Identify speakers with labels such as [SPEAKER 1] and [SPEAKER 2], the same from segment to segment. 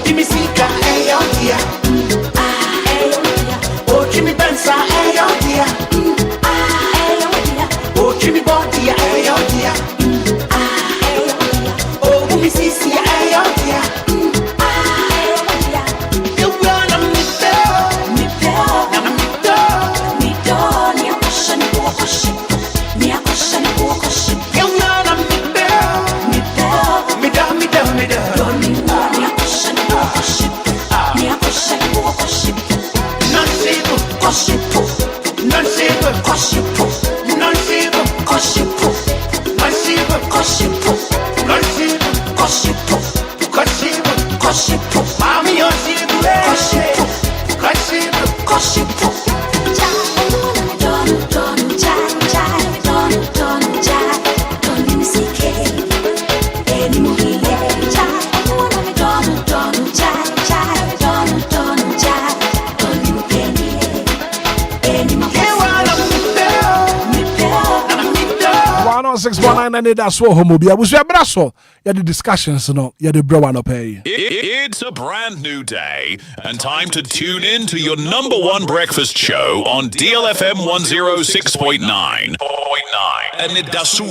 [SPEAKER 1] Odi mi sika ɛyɛ ɔdea. Otwi mi Benz a ɛyɛ ɔdea. Otwi mi body a ɛyɛ ɔdea. Obu mi sisi a ɛyɛ ɔdea. Ewura na mi pɛ o, na mi dɔ. Ewura na mi pɛ o, mi dɔ, mi dɔ, mi dɔ. Nansibo, nansibo, nansibo, nansibo, nansibo, kosibo, mami osibo, kosibo, kosibo. Ewura na mi pɛ o, na mi dɔ.
[SPEAKER 2] 106.9 na ne da so wɔ hɔ mu bi abusua bra so yɛde discussions no yɛde brɛ wa anɔpɛ yi.
[SPEAKER 3] It's a brand new day and time to tune in to your number one breakfast show on DLFM 106.9. And it does
[SPEAKER 4] And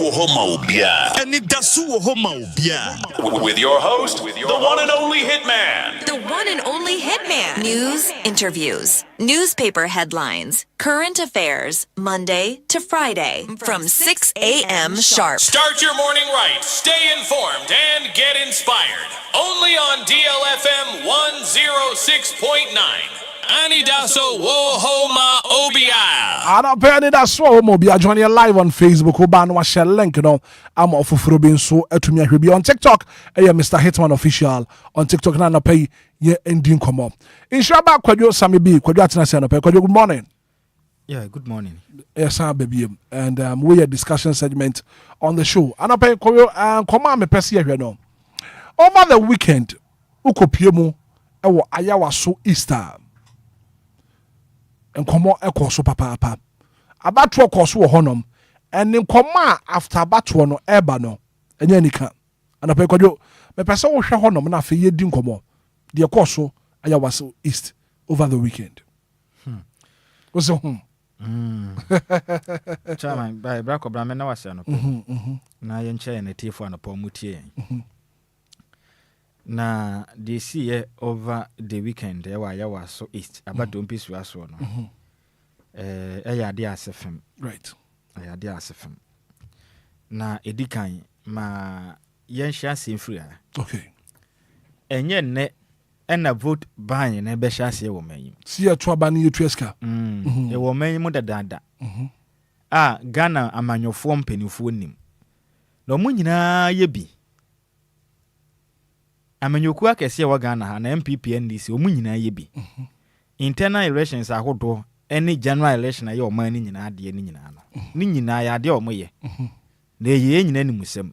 [SPEAKER 4] it does wɔ hɔ ma obiara.
[SPEAKER 3] With your host, the one and only Hitman.
[SPEAKER 5] The one and only Hitman. News, interviews, newspaper headlines, current affairs, Monday to Friday from 6 a.m. sharp.
[SPEAKER 3] Start your morning right, stay informed, and get inspired. Only on DLFM 106.9. Anidaso Wohoma Obia.
[SPEAKER 2] Anɔpɛ ne da so wɔ hɔ ma obi ajoin yɛ live on Facebook. Woba no wahyɛ link no ama ɔfoforɔ bi nso atumi ahwɛ bi on TikTok. Ɛyɛ Mr Hitman Official on TikTok. Na anɔpɛ yi yɛ ndi nkɔmmɔ. Nhyira ba Kwadwo Same bi Kwadwo atena se anɔpɛ. Kwadwo, good morning.
[SPEAKER 6] Yeah, good morning.
[SPEAKER 2] Yɛsan aba biem and woyɛ discussion segment on the show anɔpɛ yi. Kwadwo, nkɔmmɔ a mepɛ sɛ yɛhwɛ no, over the weekend wokɔpie mu ɛwɔ Ayawaso East, nkɔmmɔ ɛkɔ so papaapa. Abatoɔ kɔ so wɔ hɔnom, ɛne nkɔmmɔ a after abatoɔ no ɛreba no ɛnyɛ anika. Anɔpɛ yi, Kwadwo, mepɛ sɛ wohwɛ hɔnom na afei yɛdi nkɔmmɔ deɛ kɔɔ so Ayawaso East over the weekend. Wo sɛ
[SPEAKER 6] Chairman, bye, bra kɔbra me na wase anɔpɛ. Na yɛnkyɛ yɛn atiefo anɔpɔ mu tie yɛn. Na deɛ ɛsiiɛ over the weekend ɛwɔ Ayawaso East abatoɔ mpɛsua soɔ no, ɛyɛ adeɛ ase fam. Ɛyɛ adeɛ ase fam. Na ɛdi kan ma yɛnhyɛ aseɛ mfiri ha. Ɛnyɛ nnɛ ɛna vote buying no bɛhyɛ aseɛ wɔ man yi mu.
[SPEAKER 2] Si yɛto aba no, yɛtua sika.
[SPEAKER 6] Ɛwɔ man yi mu dadaada a Ghana amanyɔfoɔ mpanimfoɔ nim na ɔmo nyinaa yɛ bi. Amanyɔkuo akɛseɛ ɛwɔ Ghana ha na NPP, NDC, ɔmo nyinaa yɛ bi. Internal elections ahodoɔ ɛne general election a ɛyɛ ɔman no nyinaa adeɛ no nyinaa no ne nyinaa yɛ adeɛ a ɔmo yɛ na ɛyɛ yɛn nyinaa nimusɛm.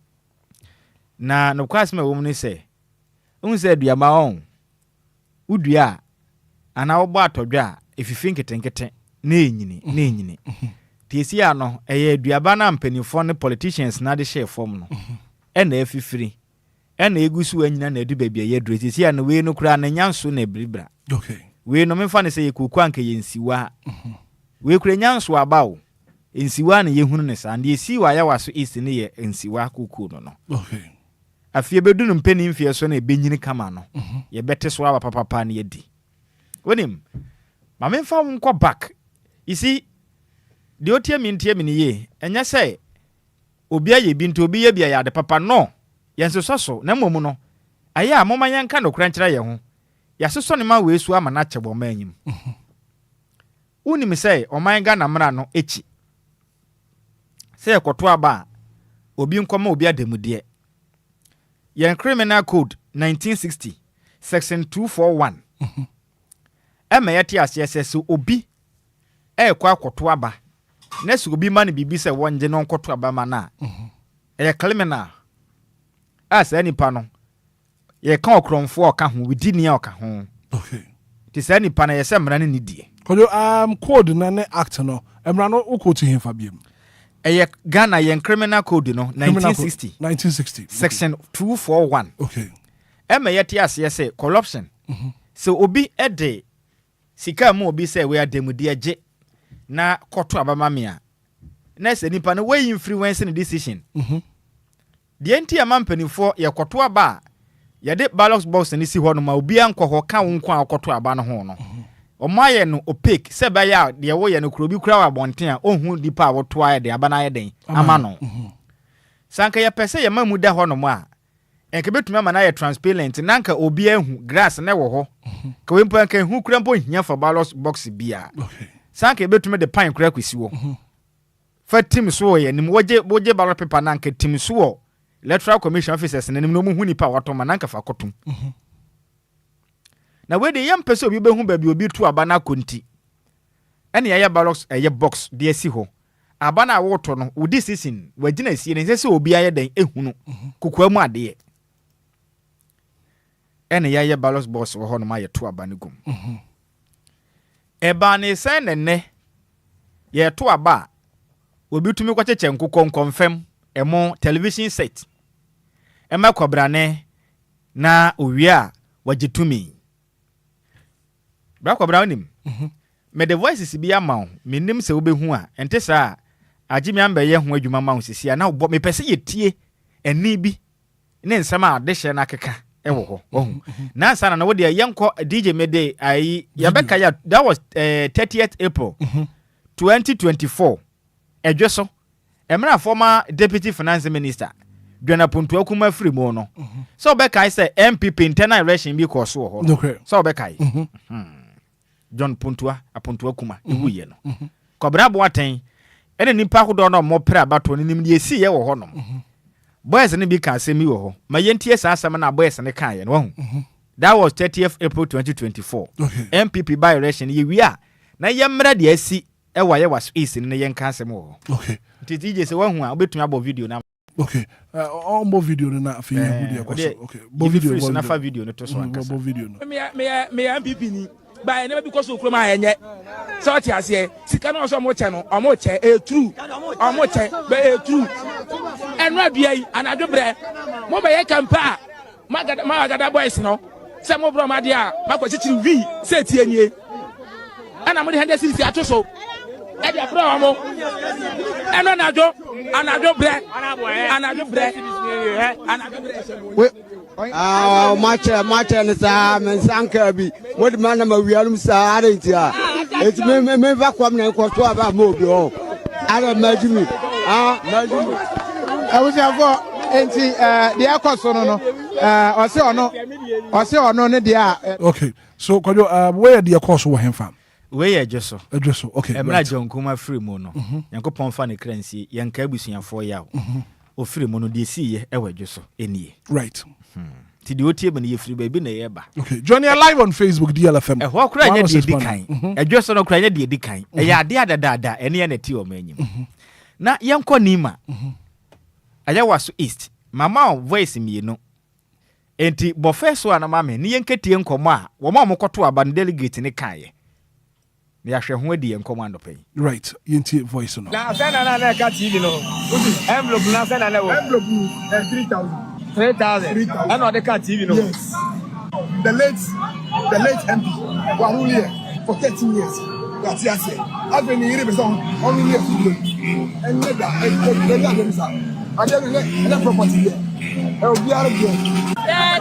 [SPEAKER 6] Na nokware asɛm a ɛwɔ mu ne sɛ wohu sɛ aduaba ɔn wodua a anaa wobɔ atɔdwa a ɛfifi nketenkete na ɛnyini na ɛnyini nti esi a no ɛyɛ aduaba no a mpanimfoɔ ne politicians na de hyɛɛ fam no ɛna afifiri ɛna egu so anyina na ɛdu baabi a ɛyɛ duro. Esi a no wei no koraa na nya nso na ebiribira. Wei no memfa no sɛ yɛ kooko anka yɛ nsiwa. Wei kura nya nso aba o, nsiwa na yɛhunu ne saa. Deɛ esi wɔ Ayawaso East ne yɛ nsiwa kooko no. Afei bɛdu no mpanin mfeɛ so na ɛbɛnyini kama no, yɛbɛte so aba papapa na yɛdi. Wonim, ma memfa wo nkɔ back. You see, deɛ ɔtie mi ntie mi no yie. Ɛnyɛ sɛ obi ayɛ bi nti obi yɛ bi ayɛ ade papa no yɛnsosɔ so, na mmom no ayɛ a momma yɛnka nokorɛ nkyerɛ yɛn ho. Yɛasosɔ ne ma wei so ama no akyɛ wɔ ɔman anyim. Wonim sɛ ɔman Ghana mmara no akyi sɛ yɛkɔto aba a obi nkɔma obi adamudeɛ. Yɛn Criminal Code 1960 section 241 ɛma yɛte aseɛ sɛ obi ɛɛkɔ akɔto aba na sɛ obi ma no biribi sɛ wɔngye no nkɔto aba ma no a, ɛyɛ criminal a saa nipa no yɛka ɔkorɔmfoɔ a ɔka ho, wodi ni a ɔka ho. Nti saa nipa no yɛ sɛ mmara no ne die.
[SPEAKER 2] Kwadwo, code na ne act no, mmara no wokɔ ti hemfa biom?
[SPEAKER 6] Ɛyɛ Ghana yɛn Criminal Code no.
[SPEAKER 2] Criminal Code,
[SPEAKER 6] 1960.
[SPEAKER 2] 1960.
[SPEAKER 6] Section 241. Ɛma yɛte aseɛ sɛ corruption Sɛ obi de sika mu obi sɛ wei ademudeɛ gye na kɔto aba ma me a, na sɛ nipa no wɔyi influence ne decision. Deɛ nti ama mpanimfoɔ yɛkɔto aba a, yɛde ballot box no si hɔ nom a obiara nkɔ hɔ ka wo nko a wokɔto aba no ho no, ɔmo ayɛ no opaque sɛ ɛbɛyɛ a deɛ woyɛ no kuro bi kura wɔ abɔnten a ɔnhu nipa a wɔto ayɛ de aba no ayɛ den ama no. Sɛ anka yɛpɛ sɛ yɛma mu da hɔ nom a, nka bɛtumi ama no ayɛ transparent na nka obiara hu grass na ɛwɔ hɔ ka wei mpo, nka ehu kura mpo nhia for ballot box biara. Sɛ anka yɛbɛtumi de pan kura kɔsi hɔ fa tim so wɔ yɛn anim, wogye ballot paper na anka tim so wɔ Electoral Commission officers n'anim na ɔmo hu nipa a wɔatɔ ma na anka fa kɔtom. Na wei de, yɛmpɛ sɛ obi bɛhu baabi obi to aba no akɔ, nti ɛne yɛayɛ ballot ɛyɛ box de asi hɔ. Aba no a wɔretɔ no, wo decision wagyina sie no, ɛnsɛ sɛ obi ayɛ dɛn ehunu kokoa mu adeɛ. Ɛne yɛayɛ ballot box wɔ hɔ nom a yɛto aba no gum. Ɛbaa ne sɛn nɛnɛ yɛto aba a, obi tumi kɔkyekyɛ nkokɔ, nkɔmfam, ɛmo, television set ɛma kɔbrane na owie a wɔgye tumi bra. Kɔbra, wonim mede voices bi ama wo, menim sɛ wobɛhu a ɛnte saa a agye me ambɛyɛ ho adwuma ma wo sisi a na wobɔ. Mepɛ sɛ yɛtie ɛne bi ne nsɛm a adehyɛ no akeka ɛwɔ hɔ wahu. Nansa na wodeɛ yɛnkɔ DJ mede ayi yɛbɛka yɛ. That was 30th April 2024, ɛdwe so, mmerɛ a former Deputy Finance Minister John Apontua Kuma firi mu no, sɛ wobɛkae sɛ NPP internal election bi kɔɔ so wɔ hɔ no. Sɛ wobɛkae John Pontua Apontua Kuma ɛwuyɛ no, Kɔbena Boateng ɛne nipa ahodoɔ no a ɔmɔpere abatoɔ no nim deɛ ɛsiiɛ wɔ hɔ nom. Boys no bi ka asɛm bi wɔ hɔ ma yɛntie saa asɛm no a boys no kaeɛ no wahu. That was 30th April 2024. NPP by election yɛwie a na yɛmmerɛ deɛ asi ɛwɔ Ayawaso East no na yɛnka asɛm wɔ hɔ. Nti TJ, sɛ wahu a, wobɛtumi abɔ video no.
[SPEAKER 2] Okay, ɔmbɔ video no na afei yɛhu deɛ ɛkɔ so. Okay, bɔ video.
[SPEAKER 6] Bɔ video na fa video no to so. Ankasa.
[SPEAKER 2] Bɔ video no.
[SPEAKER 1] Meyɛ NPP ni ba, nneɛma bi kɔ so kurom a ɛnyɛ sɛ ɔte aseɛ. Sika no ɔsɛ ɔmo kyɛ no, ɔmo kyɛ eturu, ɔmo kyɛ bɛ eturu. Ɛnu adua yi anadwo brɛ mo bɛyɛ kampa a magada boys no sɛ mo brɛ ɔmo adeɛ a makɔ kyikyiri wii sɛ etie nie, ɛna mo de 100 cedis ato so ɛde abrɛ ɔmo. Ɛnu anadwo brɛ.
[SPEAKER 7] Ɔmo akyɛ ne saa me nsa nka bi mo de ma nam awianom saa ade nti a eti me me fa kɔm na nkɔ so aba ma obi hɔ ada magyi mi, ah, magyi mi.
[SPEAKER 8] Abusuafoɔ, nti deɛ ɛkɔ so no, ɔse ɔno ne deɛ a.
[SPEAKER 2] Okay, so Kwadwo, wɔyɛ deɛ ɛkɔɔ so wɔ hemfa?
[SPEAKER 6] Wei yɛ dwo so.
[SPEAKER 2] Ɛdwo so, okay.
[SPEAKER 6] Mmerɛ John Kuma firi mu no, Nyankopɔn fa ne kra nsie, yɛnka abusuafoɔ yaw. Ɔfiri mu no, deɛ siiɛ ɛwɔ dwo so ɛnie. Nti deɛ ɔtie mu no, yɛfiri baabi na yɛba.
[SPEAKER 2] Okay, join us live on Facebook, DLFM.
[SPEAKER 6] Ɛhɔ koraa nyɛ deɛ ɛdi kan. Ɛdwo so no koraa nyɛ deɛ ɛdi kan. Ɛyɛ adeɛ adadaada ɛne yɛ na ɛte ɔma anim. Na yɛnkɔ Nima, Ayawaso East. Mama wo voice mmienu enti bɔfɛ so a na ma me ne yɛnkɛtie nkɔmmɔ a wɔn a wɔkɔto aba no delegate ne kaeɛ na yɛahwɛ ho adi yɛn nkɔmmɔ anɔpa yi.
[SPEAKER 2] Right, yɛntie voice no.
[SPEAKER 9] Na sɛ na ɛka TV no envelope na sɛ na ɛwɔ
[SPEAKER 10] envelope no ɛ 3,000.
[SPEAKER 9] 3,000.
[SPEAKER 10] 3,000.
[SPEAKER 9] Ɛna ɔde ka TV no.
[SPEAKER 10] Yes, the late MP wa rule here for 13 years. Yàtí ase afei ne yere bɛ sɛ ɔno yɛ fi bio ɛnyɛ da ɛdi adi sa adeɛ no ɛnɛ property yɛ ɛ obiara deɛ.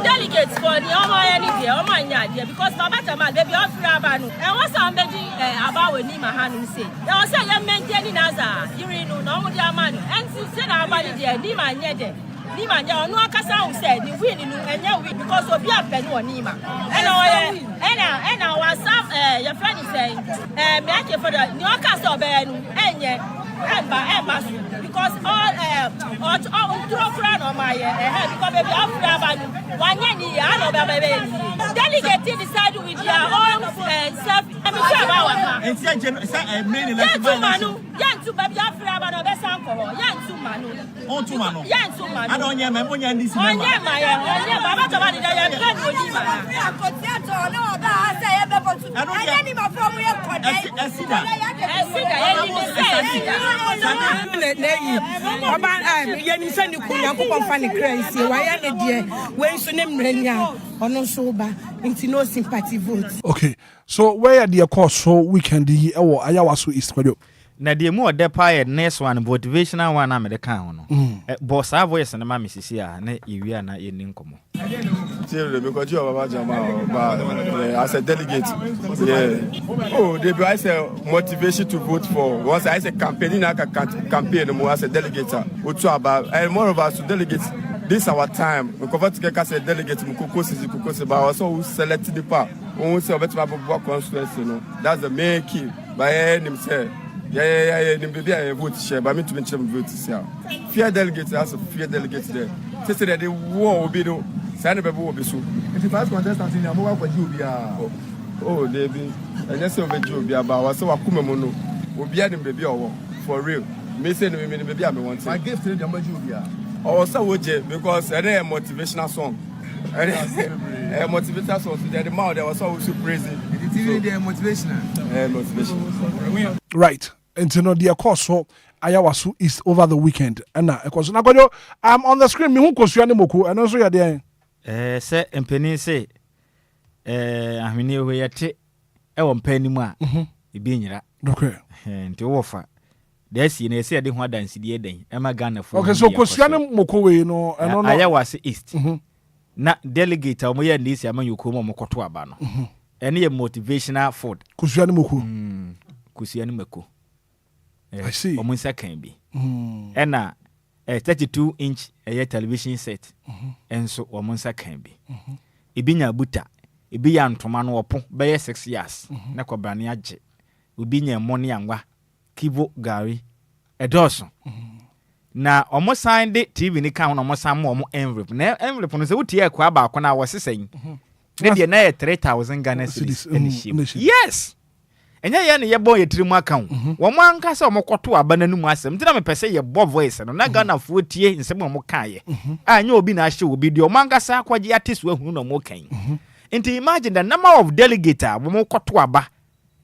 [SPEAKER 11] Delegate for deɛ ɔmo ayɛ ne deɛ ɔmo anya adeɛ because Baba Jamal beebi a ɔfiri aba no, ɛwɔ sɛ ɔmo bɛgye aba wɔ anim hanom se ɛwɔ sɛ yɛ maintain n'aza yiri no na ɔmo de ama no. Ɛnti sɛ na aba ne deɛ Nima nyɛ dɛ, Nima nyɛ ɔno akasa ahu sɛ ne win no ɛnyɛ win because obi apɛ no wɔ Nima, ɛna ɔyɛ ɛna wasa yɛfrɛ ne sɛ mmeake fɔ dɛ nea ɔka sɛ ɔbɛyɛ no ɛnyɛ ɛmba so because all ɔt ɔ nturo kura na ɔmo ayɛ ɛhɛ because beebi a ɔfiri aba no wanyɛ ne yie ana ɔbɛ aba bɛyɛ ne yie. Delegate decide with their own self. Ɛmi tí a bá wà ha.
[SPEAKER 9] Nti ɛgye no sɛ main election.
[SPEAKER 11] Yɛntu ma no, yɛntu baabi afiri aba no, ɔbɛsan kɔ hɔ. Yɛntu ma no.
[SPEAKER 9] Ɔntu ma no.
[SPEAKER 11] Yɛntu ma no.
[SPEAKER 9] Ada ɔnyɛ mɛ ɔnyɛ NDC member.
[SPEAKER 11] Ɔnyɛ ma yɛ, ɔnyɛ Baba Jama de yɛ pɛ no oni ma ha.
[SPEAKER 9] Ɛno deɛ ɛsi da.
[SPEAKER 11] Ɛsi da yɛ ni mi sɛ.
[SPEAKER 12] N'ayi ɔba yɛnim sɛ ne kun Nyankopɔn fa ne kra nsie wayɛ ne deɛ wei nso ne mmerɛ ni a ɔno nso ba nti no sympathy vote.
[SPEAKER 2] Okay so wei yɛ deɛ ɛkɔɔ so weekend yi ɛwɔ Ayawaso East Kwadwo.
[SPEAKER 6] Na deɛ emu ɔdɛ paa yɛ next one motivational one a mede kaa ho no. Bɔ saa voice no ma me sisi a na yɛwie a na yɛnni nkɔmmɔ.
[SPEAKER 13] Tie de mekɔgye ɔbaba gyama ɔba yeah, as a delegate yeah. Oh, they be I say motivation to vote for once I say campaign na ka campaign mu as a delegate otu aba and moreover to delegates this our time nkɔfɔ tikɛ ka sɛ delegate mu koko sisi koko si ba ɔsɛ wo select nipa ohun sɛ ɔbɛtumi aboboa constituency no that's the main key ba yɛ nim sɛ yɛ yɛ yɛ nim beebi a yɛ vote hyɛ ba mi tumi nkyɛn mu vote si a fear delegate as fear delegate dɛ sese deɛ de wɔ obi no saa ne bɛbɔ obi so.
[SPEAKER 10] Nti five contestants ni amowa akɔgye obiara.
[SPEAKER 13] Oh deebi, ɛnyɛ sɛ obɛgye obiara ba wɔsɛ wakoma mu no obiara nim beebi a ɔwɔ for real me sɛ no me nim beebi a me wɔn ti.
[SPEAKER 10] My gift ni deɛ ɔmɛgye obiara.
[SPEAKER 13] Ɔwɔ sɛ wogye because ɛne yɛ motivational song, ɛne ɛyɛ motivational song so deɛ de ma wo deɛ ɔwɔ sɛ wosu praise.
[SPEAKER 10] Nti TV deɛ motivational.
[SPEAKER 13] Ɛyɛ motivation.
[SPEAKER 2] Right. Nti no deɛ ɛkɔɔ so Ayawaso East over the weekend ɛna ɛkɔ so. Na Kwadwo, um, on the screen mehu kosua ne moko, ɛno nso yɛ deɛn?
[SPEAKER 6] Ɛɛ sɛ mpanin se ɛɛ ahweneɛ hɔ yɛte ɛwɔ mpa anim a mhm. ebi nyera.
[SPEAKER 2] Nokorɛ.
[SPEAKER 6] Nti wowɔ fa deɛ asie no yɛsɛ yɛde ho adansedie dɛn ɛma Ghanafoɔ.
[SPEAKER 2] Okay, so kosua ne moko wei no ɛno no.
[SPEAKER 6] Ayawaso East. Mm -hmm. Na delegate a wɔyɛ NDC amanyɔkuo mu a wɔkɔto aba no. Mm -hmm. Ɛno yɛ motivational food.
[SPEAKER 2] Kosua ne mako.
[SPEAKER 6] Kosua ne mako.
[SPEAKER 2] Eh, I see.
[SPEAKER 6] Wɔn nsa kan bi. Ɛna eh, 32 inch ɛyɛ television set nso wɔn nsa kan bi. Ebi nya buta, ebi yɛ ntoma no ɔpo bɛyɛ 6 years na kɔbrane agye. Obi nya ɛmo ne angwa, kibo gari, ɛdɔɔso. Na wɔn san de TV no ka ho na wɔn san ma wɔn envelope. Na envelope no sɛ wotie akoa baako na wɔse sɛn? Ne deɛ na yɛ 3000 Ghana cedis ɛna ɛhyɛ mu. Yes! Ɛnyɛ yɛn na yɛbɔ yɛn tiri mu aka o. Wɔn ankasa wɔn kɔto aba no anum asɛm. Nti na mepɛ sɛ yɛbɔ voice no na Ghanafoɔ tie nsɛm a wɔn kaeɛ. A ɛnyɛ obi na ahyɛ obi deɛ wɔn ankasa akɔgye ate so ahunu na wɔn ka yi. Nti imagine the number of delegate a wɔn kɔto aba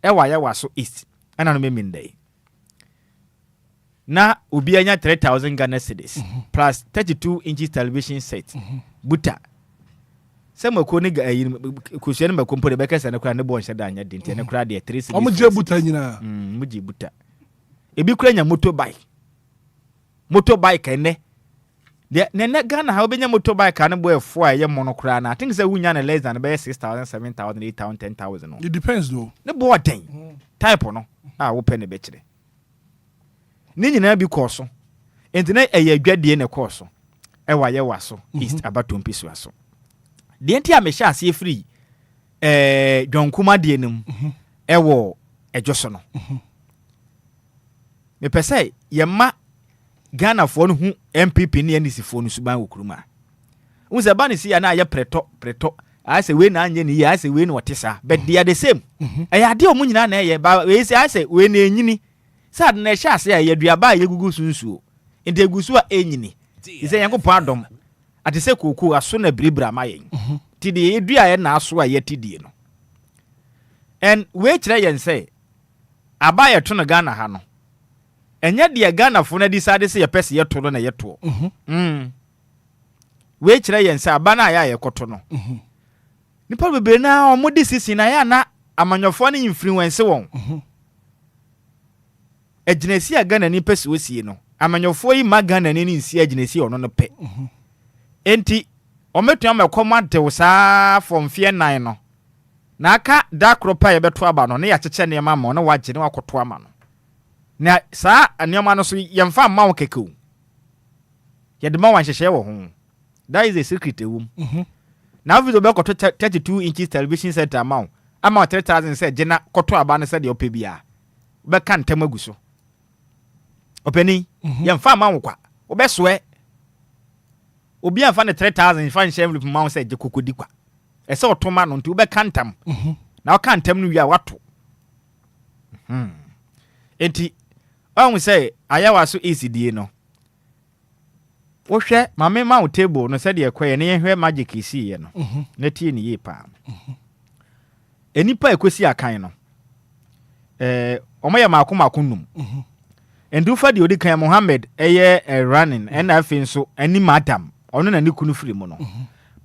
[SPEAKER 6] ɛwɔ Ayawaso East ɛna no mɛmi yi. Na obi anya 3000 Ghana cedis plus 32 inches television set buta sɛ mako ne ayi kosua ne mako mpo de bɛkɛ sɛ ne koraa ne bɔ nhyɛ da anyɛ den nti ne koraa deɛ 3 cedis.
[SPEAKER 2] Wɔn gye buta nyinaa.
[SPEAKER 6] Mo gye buta. Ebi koraa nya motor bike. Motor bike ɛnɛ deɛ na ɛnɛ Ghana ha wobɛnya motor bike a ne bɔ ɛfo a ɛyɛ mono koraa na I think sɛ wonya ne less than bɛyɛ 6000, 7000, 8000, 10,000 no.
[SPEAKER 2] It depends though.
[SPEAKER 6] Ne bɔ ɔden type no a wopɛ ne bɛkyerɛ. Ne nyinaa bi kɔɔ so nti na ɛyɛ adwadie na ɛkɔɔ so ɛwɔ Ayawaso East abatompi so aso deɛ nti a mehyɛ aseɛ firi dwankuma deɛ no mu ɛwɔ ɛdwo so no, mepɛ sɛ yɛma Ghanafoɔ no hu NPP ne NDC foɔ no suban wɔ kurom a wohu sɛ ɛba ne si a na ayɛ prɛtɔ prɛtɔ, ayɛ sɛ wei na anyɛ ne yie, ayɛ sɛ wei na ɔte saa, but they are the same. Ɛyɛ adeɛ a ɔmo nyinaa na ɛyɛ ba wei sɛ ayɛ sɛ wei na ɛnyini sɛ ade na ɛhyɛ ase a ɛyɛ aduaba a yɛgugu so nsuo nti egu so a ɛnyini te sɛ Nyankopɔn adɔm ate sɛ kookoo aso na biribiri ama yɛn nti deɛ yɛdua yɛ na aso a yɛte die no. And wei kyerɛ yɛn sɛ aba a yɛto no Ghana ha no, ɛnyɛ deɛ Ghanafoɔ no adecide sɛ yɛpɛ sɛ yɛto no na yɛtoɔ. Wei kyerɛ yɛn sɛ aba no a yɛ a yɛkɔto no, nipa bebree naa wɔn de sisi na yɛ ana amanyɔfoɔ no influence wɔn. Agyinasi a Ghana ni pɛ sɛ osie no, amanyɔfoɔ yi ma Ghana ni no nsi agyinasi a ɔno no pɛ. Enti wɔbɛtumi ama ɛkɔm adew saa for mfeɛ 4 no na aka da koro pɛ a yɛbɛto aba no na yɛakyekyɛ nneɛma ama wo na wagye na wakɔto ama no. Na saa nneɛma no so yɛmfa mma wo kɛkɛ o. Yɛde ma wo nhyehyɛeɛ wɔ ho. That is the secret ɛwɔ mu. Na afei sɛ wobɛkɔto 32 inches television set ama wo, ama wo 3000 sɛ gye na kɔto aba no sɛdeɛ wopɛ biara. Wobɛka ntam agu so. Ɔpanin, yɛmfa mma wo kwa. Wobɛsoɛ. Obi amfa ne 3000 fa nhyɛ envelope ma wo sɛ gye kɔkɔdi kwa. Ɛsɛ ɔto ma no nti wobɛka ntam. Na woka ntam no wie a wato. Nti, ɔhu sɛ Ayawaso East die no, wohwɛ maame ma wo table no sɛdeɛ ɛkɔyɛ na yɛhwɛ magic esiiɛ no na tie ne yie paa. Nnipa a ɛkɔsi akan no, wɔn yɛ maako maako num. Nti wofa deɛ ɔdi kan Mohammed ɛyɛ eh, running ɛna afei nso ɛne Madam ɔno na ne kunu firi mu no.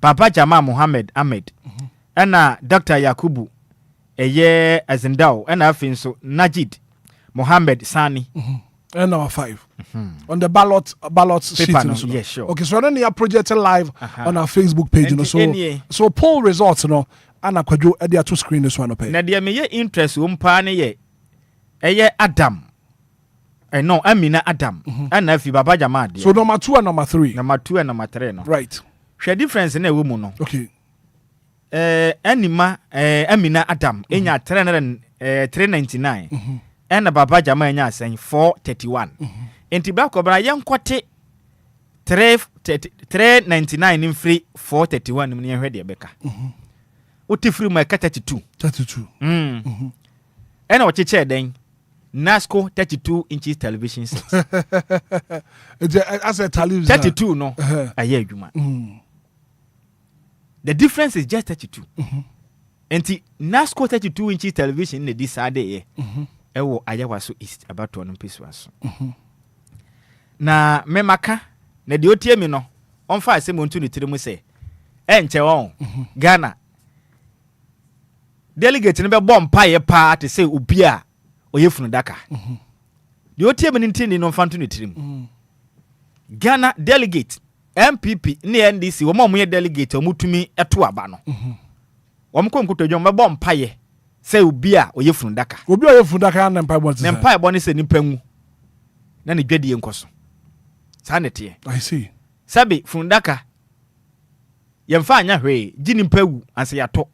[SPEAKER 6] Papa Jamal Mohammed Ahmed ɛna Dr. Yakubu ɛyɛ Azindao ɛna afei nso Najid Mohammed Sani.
[SPEAKER 2] And number 5 on the ballot sheet
[SPEAKER 6] Paper no,
[SPEAKER 2] no so no.
[SPEAKER 6] yeah, sure.
[SPEAKER 2] Okay, so ɛno ne yɛ project live on our Facebook page no
[SPEAKER 6] Nti
[SPEAKER 2] so
[SPEAKER 6] ɛnie.
[SPEAKER 2] so poll results no ana Kwadwo ɛde ato screen no so anɔpɛ.
[SPEAKER 6] Na deɛ meyɛ interest wɔ mu paa ne yɛ ɛyɛ Adam ɛno Amina Adam ɛna afei Baba Jamal deɛ.
[SPEAKER 2] So number 2 and number 3.
[SPEAKER 6] Number 2 and number 3 no. Hwɛ difference na ɛwɔ mu no. Anima Amina Adam enya 399 ɛna Baba Jamal enya asɛn 431. Nti bra kɔbra yɛnkɔte 399 no mfiri 431 no mu na yɛnhwɛ deɛ ɛbɛka. Wote firi mu a ɛka 32.
[SPEAKER 2] 32.
[SPEAKER 6] Ɛna ɔkyekyɛɛ dɛn? Nasco 32 inches television set.
[SPEAKER 2] Nti asɛ tally.
[SPEAKER 6] 32 no ɛyɛ adwuma. The difference is just 32. Nti Nasco 32 inches television na di saa de yɛ ɛwɔ Ayawaso East abatoɔ no mpɛsua so. Na memaka na deɛ otie mi no ɔmfa asɛm nto ne tiri mu sɛ ɛnkyɛ wɔn Ghana delegate no bɛbɔ mpaeɛ paa te sɛ obi a ɔyɛ funu daka. Deɛ otie mi no nti ni no mfa nto ne tiri mu. Ghana delegate, NPP ne NDC, wɔn a wɔyɛ delegate a wɔtumi to aba no, wɔn kɔ nkotodwe, wɔn bɛbɔ mpaeɛ sɛ obi a ɔyɛ funu daka.
[SPEAKER 2] Obi a ɔyɛ funu daka na mpaebɔ te
[SPEAKER 6] Ne
[SPEAKER 2] sɛ.
[SPEAKER 6] mpaebɔ ne sɛ nipa nwu na ne dwadie nkɔ so. Saa ne teɛ.
[SPEAKER 2] I see.
[SPEAKER 6] Sɛbi, funu daka yɛmfa anya hwee gye nipa wu ansa yɛatɔ.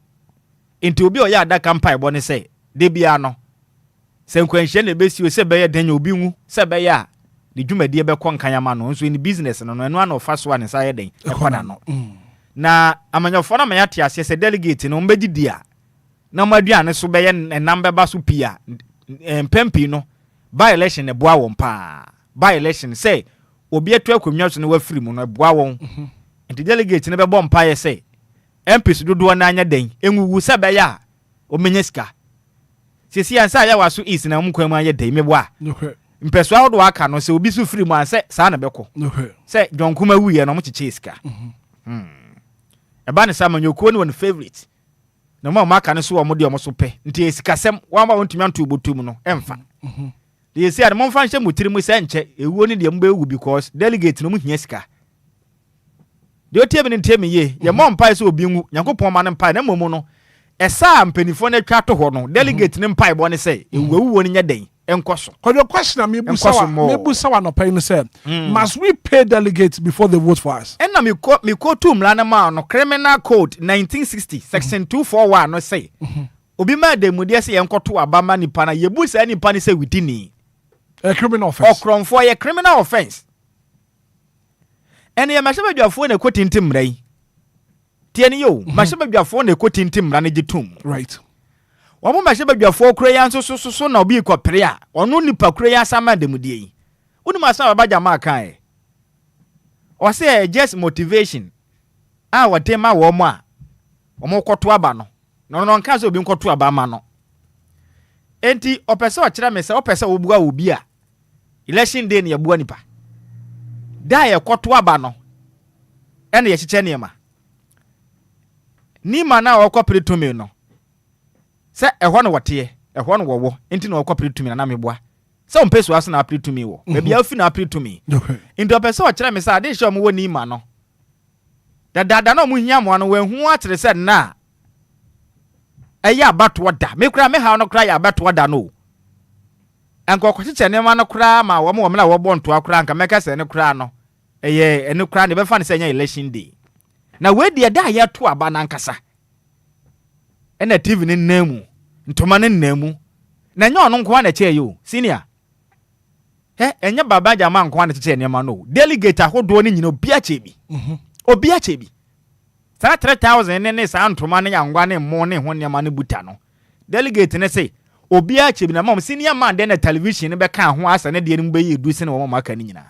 [SPEAKER 6] Nti obi a ɔyɛ adaka mpaebɔ ne sɛ de bia no sɛ nkwanhyia na ɛbɛsi o, sɛ ɛbɛyɛ dɛn obi nwu sɛ ɛbɛyɛ a ne dwumadie bɛkɔ nkan ama no nso ne business no, ɛno ana ɔfa so a ne nsa yɛ dɛn ɛkɔ n'ano. Na amanyɔfoɔ no ama yɛate aseɛ sɛ delegate no wɔmbɛgye di a na ɔmo aduane so bɛyɛ ɛnam bɛba so pii a mpɛn pii no by election ɛboa wɔn paa. By election sɛ obi atu akonnwa so na wafiri mu no ɛboa wɔn. Nti delegate no bɛbɔ mpaeɛ sɛ MPs dodoɔ no anyɛ dɛn enwuwu sɛ bɛyɛ a ɔmɛnya sika. Sisi ansa Ayawaso East na ɔmo kwan mu ayɛ dɛn meboa mpɛsoa ahodoɔ aka no sɛ obi so firi mu ansɛ saa na bɛkɔ sɛ John Kuma wuyɛ no ɔmo kyekyɛ sika. Ɛba ne sɛ amanyɔkuo no wɔ ne favourite na ɔmo a ɔmo aka no so wɔn deɛ ɔmo so pɛ. Nti yɛ sikasɛm wɔn a wɔntumi anto obotom no ɛmfa deɛ yɛsi a no momfa nhyɛ mo tiri mu sɛ nkyɛ ewuo no deɛ mobɛwu because delegate no mo hia sika. Deɛ otie mi no ntie mi yie. Yɛmmɔ mpae sɛ obi nwu, Nyankopɔn ma no mpae, na mmom no ɛsa a mpanimfoɔ no atwa ato hɔ no, delegate no mpaebɔ ne sɛ ewu awuo no nyɛ dɛn ɛnkɔ so.
[SPEAKER 2] Kwadwo, question a mebusa
[SPEAKER 6] Nkɔ so
[SPEAKER 2] wa
[SPEAKER 6] more.
[SPEAKER 2] mebusa wa anɔpa yi no sɛ must we pay delegates before they vote for us?
[SPEAKER 6] Ɛna mekɔ tu mmara no maa no, Criminal Code 1960 section 241 no sɛ obi ma adamudeɛ sɛ yɛnkɔto aba ma nipa no, yɛbu saa nipa no sɛ widini.
[SPEAKER 2] A criminal offence.
[SPEAKER 6] Ɔkorɔmfoɔ yɛ criminal offence. Ɛne yɛ mmarahyɛbadwafoɔ na ɛkɔ tintim mmara yi. Tie ne yɛ o, mmarahyɛbadwafoɔ na ɛkɔ tintim mmara no gye tom. Wɔn mmarahyɛbadwafoɔ kura yi nso so na obi kɔpere a ɔno nipa kura yi asa ma adamudeɛ yi. Wonim asɛm a Baba Jamal kaeɛ? Ɔsɛ ɛyɛ just motivation a wɔde ma wɔn a wɔn kɔto aba no, na ɔno ɔnka sɛ obi nkɔto aba ma no. Enti ɔpɛ sɛ ɔkyerɛ me sɛ ɔpɛ sɛ wɔbua obi a election day no yɛboa nipa da a yɛkɔto aba no ɛna yɛkyekyɛ nneɛma nima no a ɔkɔpere tumi no sɛ ɛhɔ no wɔteɛ, ɛhɔ no wɔwɔ nti na ɔkɔpere tumi na na meboa sɛ ɔmpɛ sua so na apere tumi wɔ baabi a ofi na apere tumi. Nti ɔpɛ sɛ ɔkyerɛ me sɛ ade hyɛ ɔmo wɔ nima no dadaada na ɔmo hia mmoa no wɔahu akyerɛ sɛ nna a ɛyɛ abatoɔ da me kora me haw no kora yɛ abatoɔ da no o. Nkɔkɔkyekyɛ nneɛma no koraa ma wɔn wɔ mmerɛ a wɔbɔ ntoa koraa nka mɛka sɛ ɛno koraa no ɛyɛ ɛno koraa no yɛbɛfa no sɛ ɛnyɛ election day. Na wei deɛ da a yɛto aba n'ankasa ɛna TV no nan mu, ntoma no nan mu, na ɛnyɛ ɔno nko ara na ɛkyɛɛ yi o, senior ɛ ɛnyɛ Baba Jamal nko ara na ɛkyekyɛ nneɛma no o. Delegate ahodoɔ no nyina obi akyɛ bi, obi akyɛ bi. Saa 3000 ne saa ntoma ne angwa ne mmo ne ho nneɛma no buta no, delegate ne se obi akyɛ bi. Na mom senior man deɛ na television no bɛka ho asɛ ne deɛ no mu bɛyɛ edu sene wɔn a aka no nyinaa.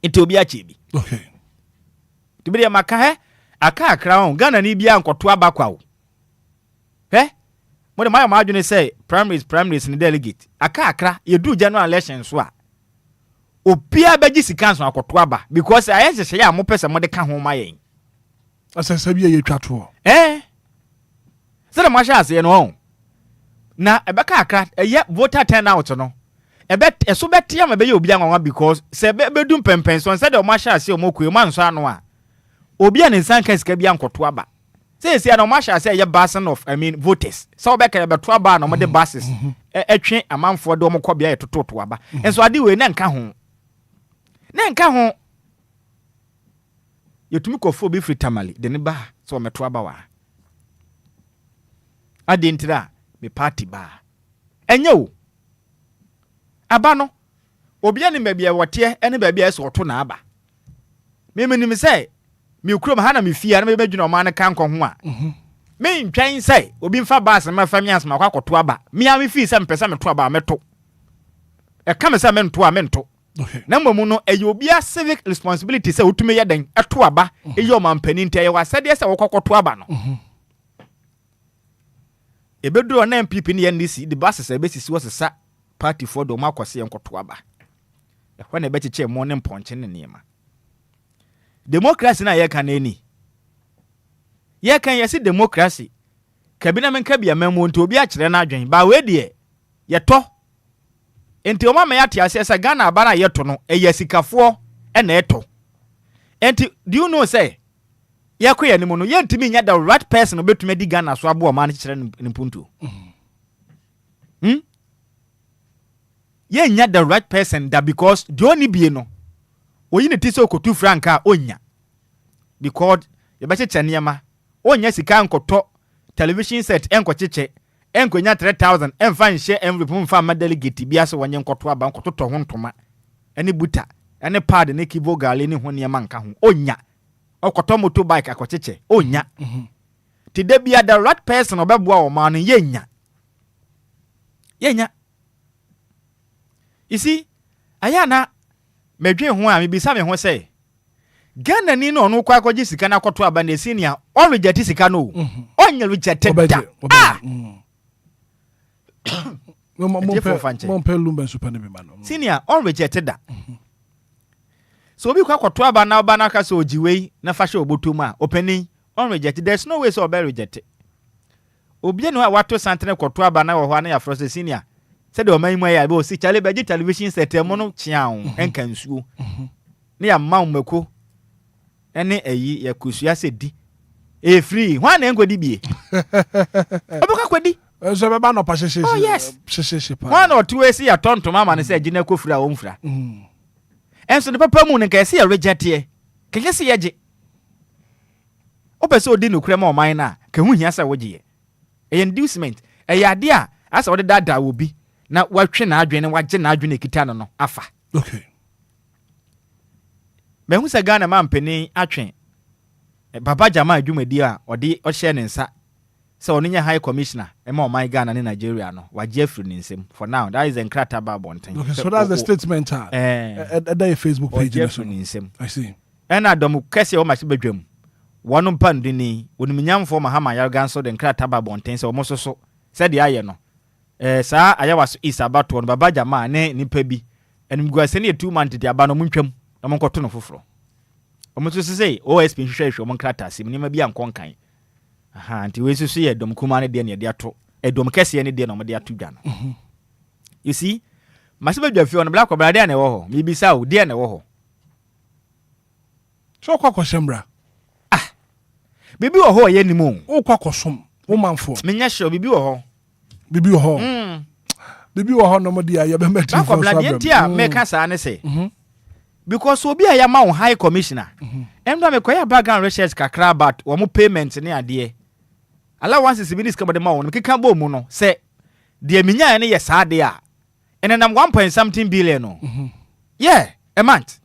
[SPEAKER 6] Nti obi akyɛ bi. Nti bi deɛ maka hɛ aka akra ho Ghana ni biara nkɔto aba kwa o. Hɛ mo de mo ayɛ mo adwene sɛ primaries ne delegate aka akra yɛduru general election so a. Obiara bɛgye sika ansa wakɔto aba because ayɛ nhyehyɛeɛ a mopɛ sɛ mode ka ho ma yɛn.
[SPEAKER 2] Asɛ sɛ bi a yɛtwa toɔ.
[SPEAKER 6] Ɛɛ sɛdeɛ moahyɛ aseɛ no ɔn na ɛbɛka akra ɛyɛ voter turnout no ɛbɛ ɛso bɛte ama ɛbɛyɛ obi anwanwa because sɛ ɛbɛdu mpɛmpɛnsoɔ sɛdeɛ wɔn ahyɛ aseɛ wɔn kɔ wɔn ansɔ ano a obi a ne nsa nka sika bi ankɔto aba. Seesei na wɔahyɛ ase ɛyɛ busing of I mean voters. Sɛ wɔbɛka yɛbɛto aba a na wɔde buses ɛtwe amanfoɔ de wɔn kɔ bea yɛtototo aba. Nso ade wei na nka ho. Na nka ho. Yɛtumi kɔfo obi firi Tamale de ne ba ha sɛ wɔmɛto aba wɔ ha. Adeɛ ntira a me party baa. Ɛnyɛ o. Aba no, obiara nim baabi a wɔteɛ ne baabi a ɛsɛ ɔto n'aba. Me menim sɛ me kurom ha na me fie a na mebɛdwene ɔman no kankɔ ho a, mentwɛn sɛ obi mfa bus no mɛfa me ansa makɔ akɔto aba. Me ara me fii sɛ mepɛ sɛ meto aba a mɛto. Ɛka me sɛ mento a mento. Na mmom no ɛyɛ obiara civic responsibility sɛ wotumi yɛ dɛn ɛto aba ɛyɛ ɔmampanin nti ɛyɛ w'asɛdeɛ sɛ wokɔ kɔto aba no. Ɛbɛduru hɔ na NPP ne NDC de buses a ɛbɛsisi hɔ sesa partyfoɔ de wɔn akɔ sɛ yɛnkɔto aba. Ɛhɔ na ɛbɛkyekyɛ ɛmo ne mpɔnkye ne nneɛma. Democracy no a yɛka no ani. Yɛka yɛse democracy. Kabi na menka bi amammuo nti obi akyerɛ n'adwen. Ba wei deɛ yɛtɔ. Nti wɔn ama yɛate aseɛ sɛ Ghana aba no a yɛto no ɛyɛ asikafoɔ na ɛtɔ. Nti do you know sɛ yɛkɔ yɛn anim no yɛntumi nyɛ the right person obɛtumi adi Ghana so aboa ɔman no kyekyerɛ ne mpuntuo. Hmm? Yɛnnya the right person da because deɛ ɔnni bie no, ɔyi ne ti sɛ ɔkɔtu frankaa a, ɔnnya. Because yɛbɛkyekyɛ nneɛma, ɔnnya sika nkɔtɔ television set nkɔkyekyɛ, ɛnkɔnya 3000 ɛmfa nhyɛ envelope mu mfa mma delegate biara sɛ wɔnyɛ nkɔto aba nkɔtotɔ ho ntoma ne buta ne pad ne kivo gale ne ho nneɛma nka ho. Ɔnnya. Ɔkɔtɔ motor bike akɔkyekyɛ, ɔnnya. Nti da biara the right person ɔbɛboa ɔman no yɛnnya. Yɛnnya. You see, ɛyɛ a na medwen ho a mebisa me ho sɛ, Ghanani no ɔno kɔ akɔgye sika no akɔto aba na ɛsi nea ɔrejɛte sika no o. Mhm. Ɔnyɛ rejɛte da. Ah! Mm.
[SPEAKER 2] Mompɛ lumba nsupa no bi ma no.
[SPEAKER 6] Senior, ɔnrejɛte da. Mhm. Sɛ obi kɔ akɔto aba na ɔba no aka sɛ ɔgye wei na fa hyɛ ɔbɔtɔ mu a, ɔpanin, ɔnrejɛte. There's no way sɛ ɔbɛ rejɛte. Obia nni hɔ a wato santene kɔto aba na wɔ hɔ a na yɛafrɛ sɛ senior sɛdeɛ ɔman yi mu ayɛ a ɛbɛ ɔsi kyale bɛgye television set ɛmo no kyea wo ɛnka nsuo ne yɛama wo mako ɛne ayi yɛkosua sɛ di ɛyɛ free hwan na ɛnkɔdi bie ɔbɛkɔ akɔdi.
[SPEAKER 2] Nso ɛbɛba anɔpa hyehyehye.
[SPEAKER 6] Oh yes.
[SPEAKER 2] Hyehyehye paa.
[SPEAKER 6] Hwan na ɔte hɔ esi yɛatɔ ntoma ama no sɛ gye na kɔ fira a ɔmfira. Ɛnso ne papa mu no nka ɛsɛ yɛ rejecteɛ kɛnyɛ sɛ yɛgye. Wopɛ sɛ odi nokorɛ ma ɔman no a, ka ɛho hia sɛ wogyeɛ. Ɛyɛ inducement. Ɛyɛ adeɛ a asɛ wode daadaa obi na watwe n'adwene na wagye n'adwene a ɛkita no no afa.
[SPEAKER 2] Okay.
[SPEAKER 6] Mahu sɛ Ghana mampanin atwe Baba Jamal dwumadie a ɔde ɔhyɛɛ ne nsa sɛ ɔno nyɛ High Commissioner ma ɔman Ghana ne Nigeria no, wagye afiri ne nsam. For now, that is the nkrataa ba abɔnten.
[SPEAKER 2] Okay, so that's the statement a ɛda yɛ Facebook page
[SPEAKER 6] no so. Ɔgye afiri ne nsam. I see. Ɛna dɔm kɛseɛ wɔ mmarahyɛbadwam, wɔn mpanduni, onimnyamfoɔ Mahama Ayariga nso de nkrataa ba abɔnten sɛ wɔn nso so, sɛdeɛ ayɛ no, eh, saa Ayawaso East abatoɔ no, Baba Jamal ne nnipa bi, animguaseɛ no yɛ too much nti aba no wɔntwam na wɔnkɔto no foforɔ. Wɔn nso sese OSP nhwehwɛhwehwɛ wɔn nkrataasɛm, nneɛma bi ankɔ nkan. Aha, nti wei nso so yɛ dɔm kumaa no deɛ na yɛde ato, ɛdɔm kɛseɛ no deɛ na wɔde ato dwa no. You see, mmarahyɛbadwa fie hɔ no, Bla Kwabena, deɛ na ɛwɔ hɔ? Mebisa o, deɛ na ɛwɔ hɔ?
[SPEAKER 2] Sɛ wokɔ akɔhyɛ mmara.
[SPEAKER 6] Ah! Biribi wɔ hɔ a yɛnnim o.
[SPEAKER 2] Wokɔ akɔsom wo manfoɔ.
[SPEAKER 6] Menyɛ sure, biribi wɔ hɔ.
[SPEAKER 2] Biribi wɔ hɔ. Mm. Biribi wɔ hɔ nom deɛ a yɛbɛma tifoɔ so
[SPEAKER 6] abrɛ. Deɛ nti a mm. meka saa ne sɛ, mm-hmm. because obi a yɛama wo high commissioner, mm-hmm. ɛnna mekɔyɛ background research kakra about wɔn payment ne adeɛ. Allowances bi ne sika bɔde ma wɔn, mekeka bɔ mu no sɛ deɛ menyaeɛ no yɛ saa adeɛ a, ɛnenam one point something billion o. Mm-hmm. Yeah, a month.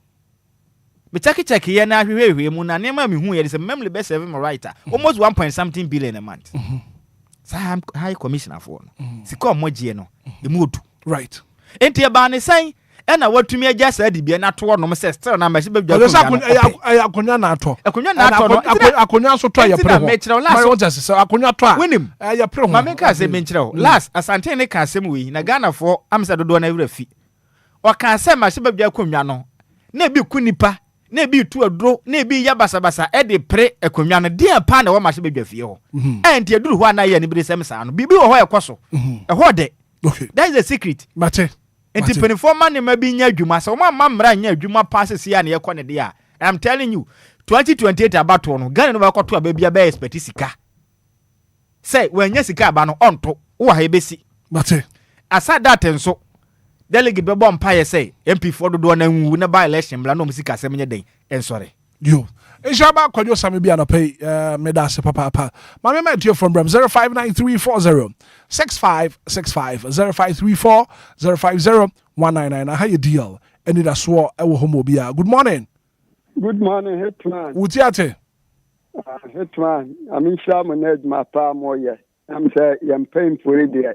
[SPEAKER 6] Me check check yɛ na ahwehwɛ hwehwɛ mu na nneɛma a mehu yɛ de sɛ memory bɛ serve me right a almost one point something billion a month. Saa high commissioner foɔ no sika ɔmo gyeɛ no emu odu.
[SPEAKER 2] Right.
[SPEAKER 6] Nti ɛbaa ne sɛn ɛna watumi agya saa dibea no ato hɔnom sɛ still na mmɛhyɛ bɛdwa akonnwa no ɔpɛ.
[SPEAKER 2] Ɛyɛ akonnwa na atɔ.
[SPEAKER 6] Akonnwa na atɔ no.
[SPEAKER 2] Akonnwa nso tɔ a yɛpere ho.
[SPEAKER 6] Nti na mekyerɛ wo last.
[SPEAKER 2] Wɔn sɛ akonnwa tɔ a.
[SPEAKER 6] Wonim.
[SPEAKER 2] Yɛpere ho.
[SPEAKER 6] Maame nka asɛm bi nkyerɛ wo. Last Asantehene ka asɛm wei na Ghanafoɔ am sɛ dodoɔ no awura fi. Ɔkaa sɛ mmarahyɛbadwa akonnwa no, na ebi ku nnipa, na ebi retu aduro, na ebi reyɛ basabasa de repere akonnwa no. Deɛn paa na ɛwɔ mmarahyɛbadwa fie hɔ? Ɛɛ nti ɛduru hɔ a na ayɛ aniberesɛm saa no. Biribi wɔ hɔ a ɛkɔ so. Ɛhɔ dɛ. That is the secret.
[SPEAKER 2] Mate.
[SPEAKER 6] Nti mpanimfoɔ mma nneɛma bi nyɛ adwuma. Sɛ wɔn amma mmara nyɛ adwuma paa sɛsei a na yɛkɔ ne deɛ a, I'm telling you, 2028 abatoɔ no, Ghana ni bɛkɔto aba biara bɛyɛ expect sika. Sɛ wannya sika aba no, ɔnto. Wowɔ ha yɛbɛsi.
[SPEAKER 2] Mate.
[SPEAKER 6] Aside that nso, delegate bɛbɔ mpaeɛ sɛ MP foɔ dodoɔ no nwuwu na by election mmra na wɔn sikasɛm nyɛ dɛn? Ɛnsɔre.
[SPEAKER 2] Yo. Nhyira ba Kwadwo Same bi anɔpa yi eh, meda ase papaapa. Ma me ma atiefoɔ mbrɛm 059340 6565 0534 050 199. Aha yɛ DL. Anidasoɔ ɛwɔ hɔ ma obiara. Good morning.
[SPEAKER 14] Good morning Hitman.
[SPEAKER 2] Wo ti ate?
[SPEAKER 14] Ah, Hitman, Nyame nhyira mo na adwuma paa mo yɛ. Nam sɛ yɛn mpanyinfoɔ yi deɛ,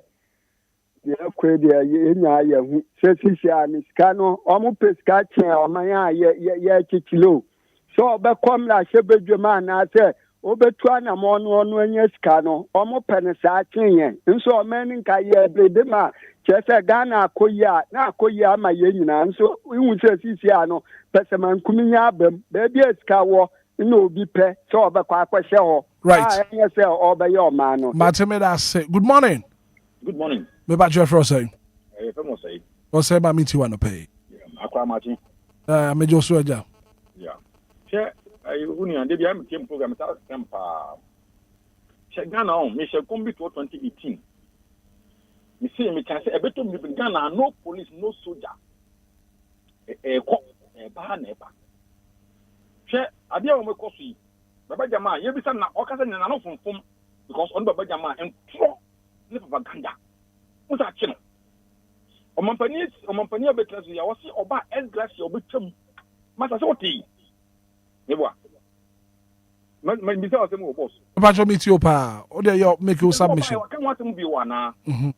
[SPEAKER 14] deɛ ɛkɔ yi deɛ yɛn nyinaa yɛ hu. Sɛ sisi a ne sika no, wɔn pɛ sika kyɛn ɔman a yɛ yɛ yɛrekyekyere o. Sɛ ɔbɛkɔ mmarahyɛ badwam anaasɛ ɔbɛtu anamɔn no ɔno anya sika no, wɔn pɛ no saa kyɛn yɛn. Nso ɔman no nka yɛ biribi ma kyerɛ sɛ Ghana akɔ yie a, na akɔ yie ama yɛn nyinaa. Nso ihu sɛ sisi a no, pɛsɛmankuminya aba mu. Baabi a sika wɔ na obi pɛ sɛ ɔbɛkɔ akɔhyɛ hɔ
[SPEAKER 2] Right.
[SPEAKER 14] a ɛnyɛ sɛ ɔrebɛyɛ ɔman no.
[SPEAKER 2] Mate meda ase. Good morning.
[SPEAKER 15] Good morning.
[SPEAKER 2] Me ba kyerɛ frɛ ɔsɛe.
[SPEAKER 15] Ɛyɛ fɛ mo ɔsɛe.
[SPEAKER 2] Ɔsɛe ma me ti wa nɔpɛ yi.
[SPEAKER 15] Akora makye.
[SPEAKER 2] Eh, megye wo so agya.
[SPEAKER 15] Yeah. Hwɛ, ɛyɛ wo nua, de bia metie mu program ta sɛm paa. Hwɛ Ghana on, mehyɛ nkɔm bi toɔ 2018. Me se me kan sɛ ɛbɛtɔ mi Ghana no police, no soldier. Ɛkɔ, ɛba na ɛba. Hwɛ, adeɛ a wɔn kɔ so yi, Baba Jamaa, yɛbisa na ɔka sɛ n'ano fonfom because ɔno Baba Jamaa ntorɔ ne propaganda. Mo sa akye no. Ɔmampanin ɔmampanin a ɔbɛtena so yi a ɔse ɔba ex gratia ɔbɛtwa mu. Masa sɛ wote yi. Meboa. Ma ma bisa asɛm wɔ boss.
[SPEAKER 2] Mpacho me tie o paa. O de yɛ make you submission.
[SPEAKER 15] Ɔba ɔka ho asɛm bio anaa? Mhm.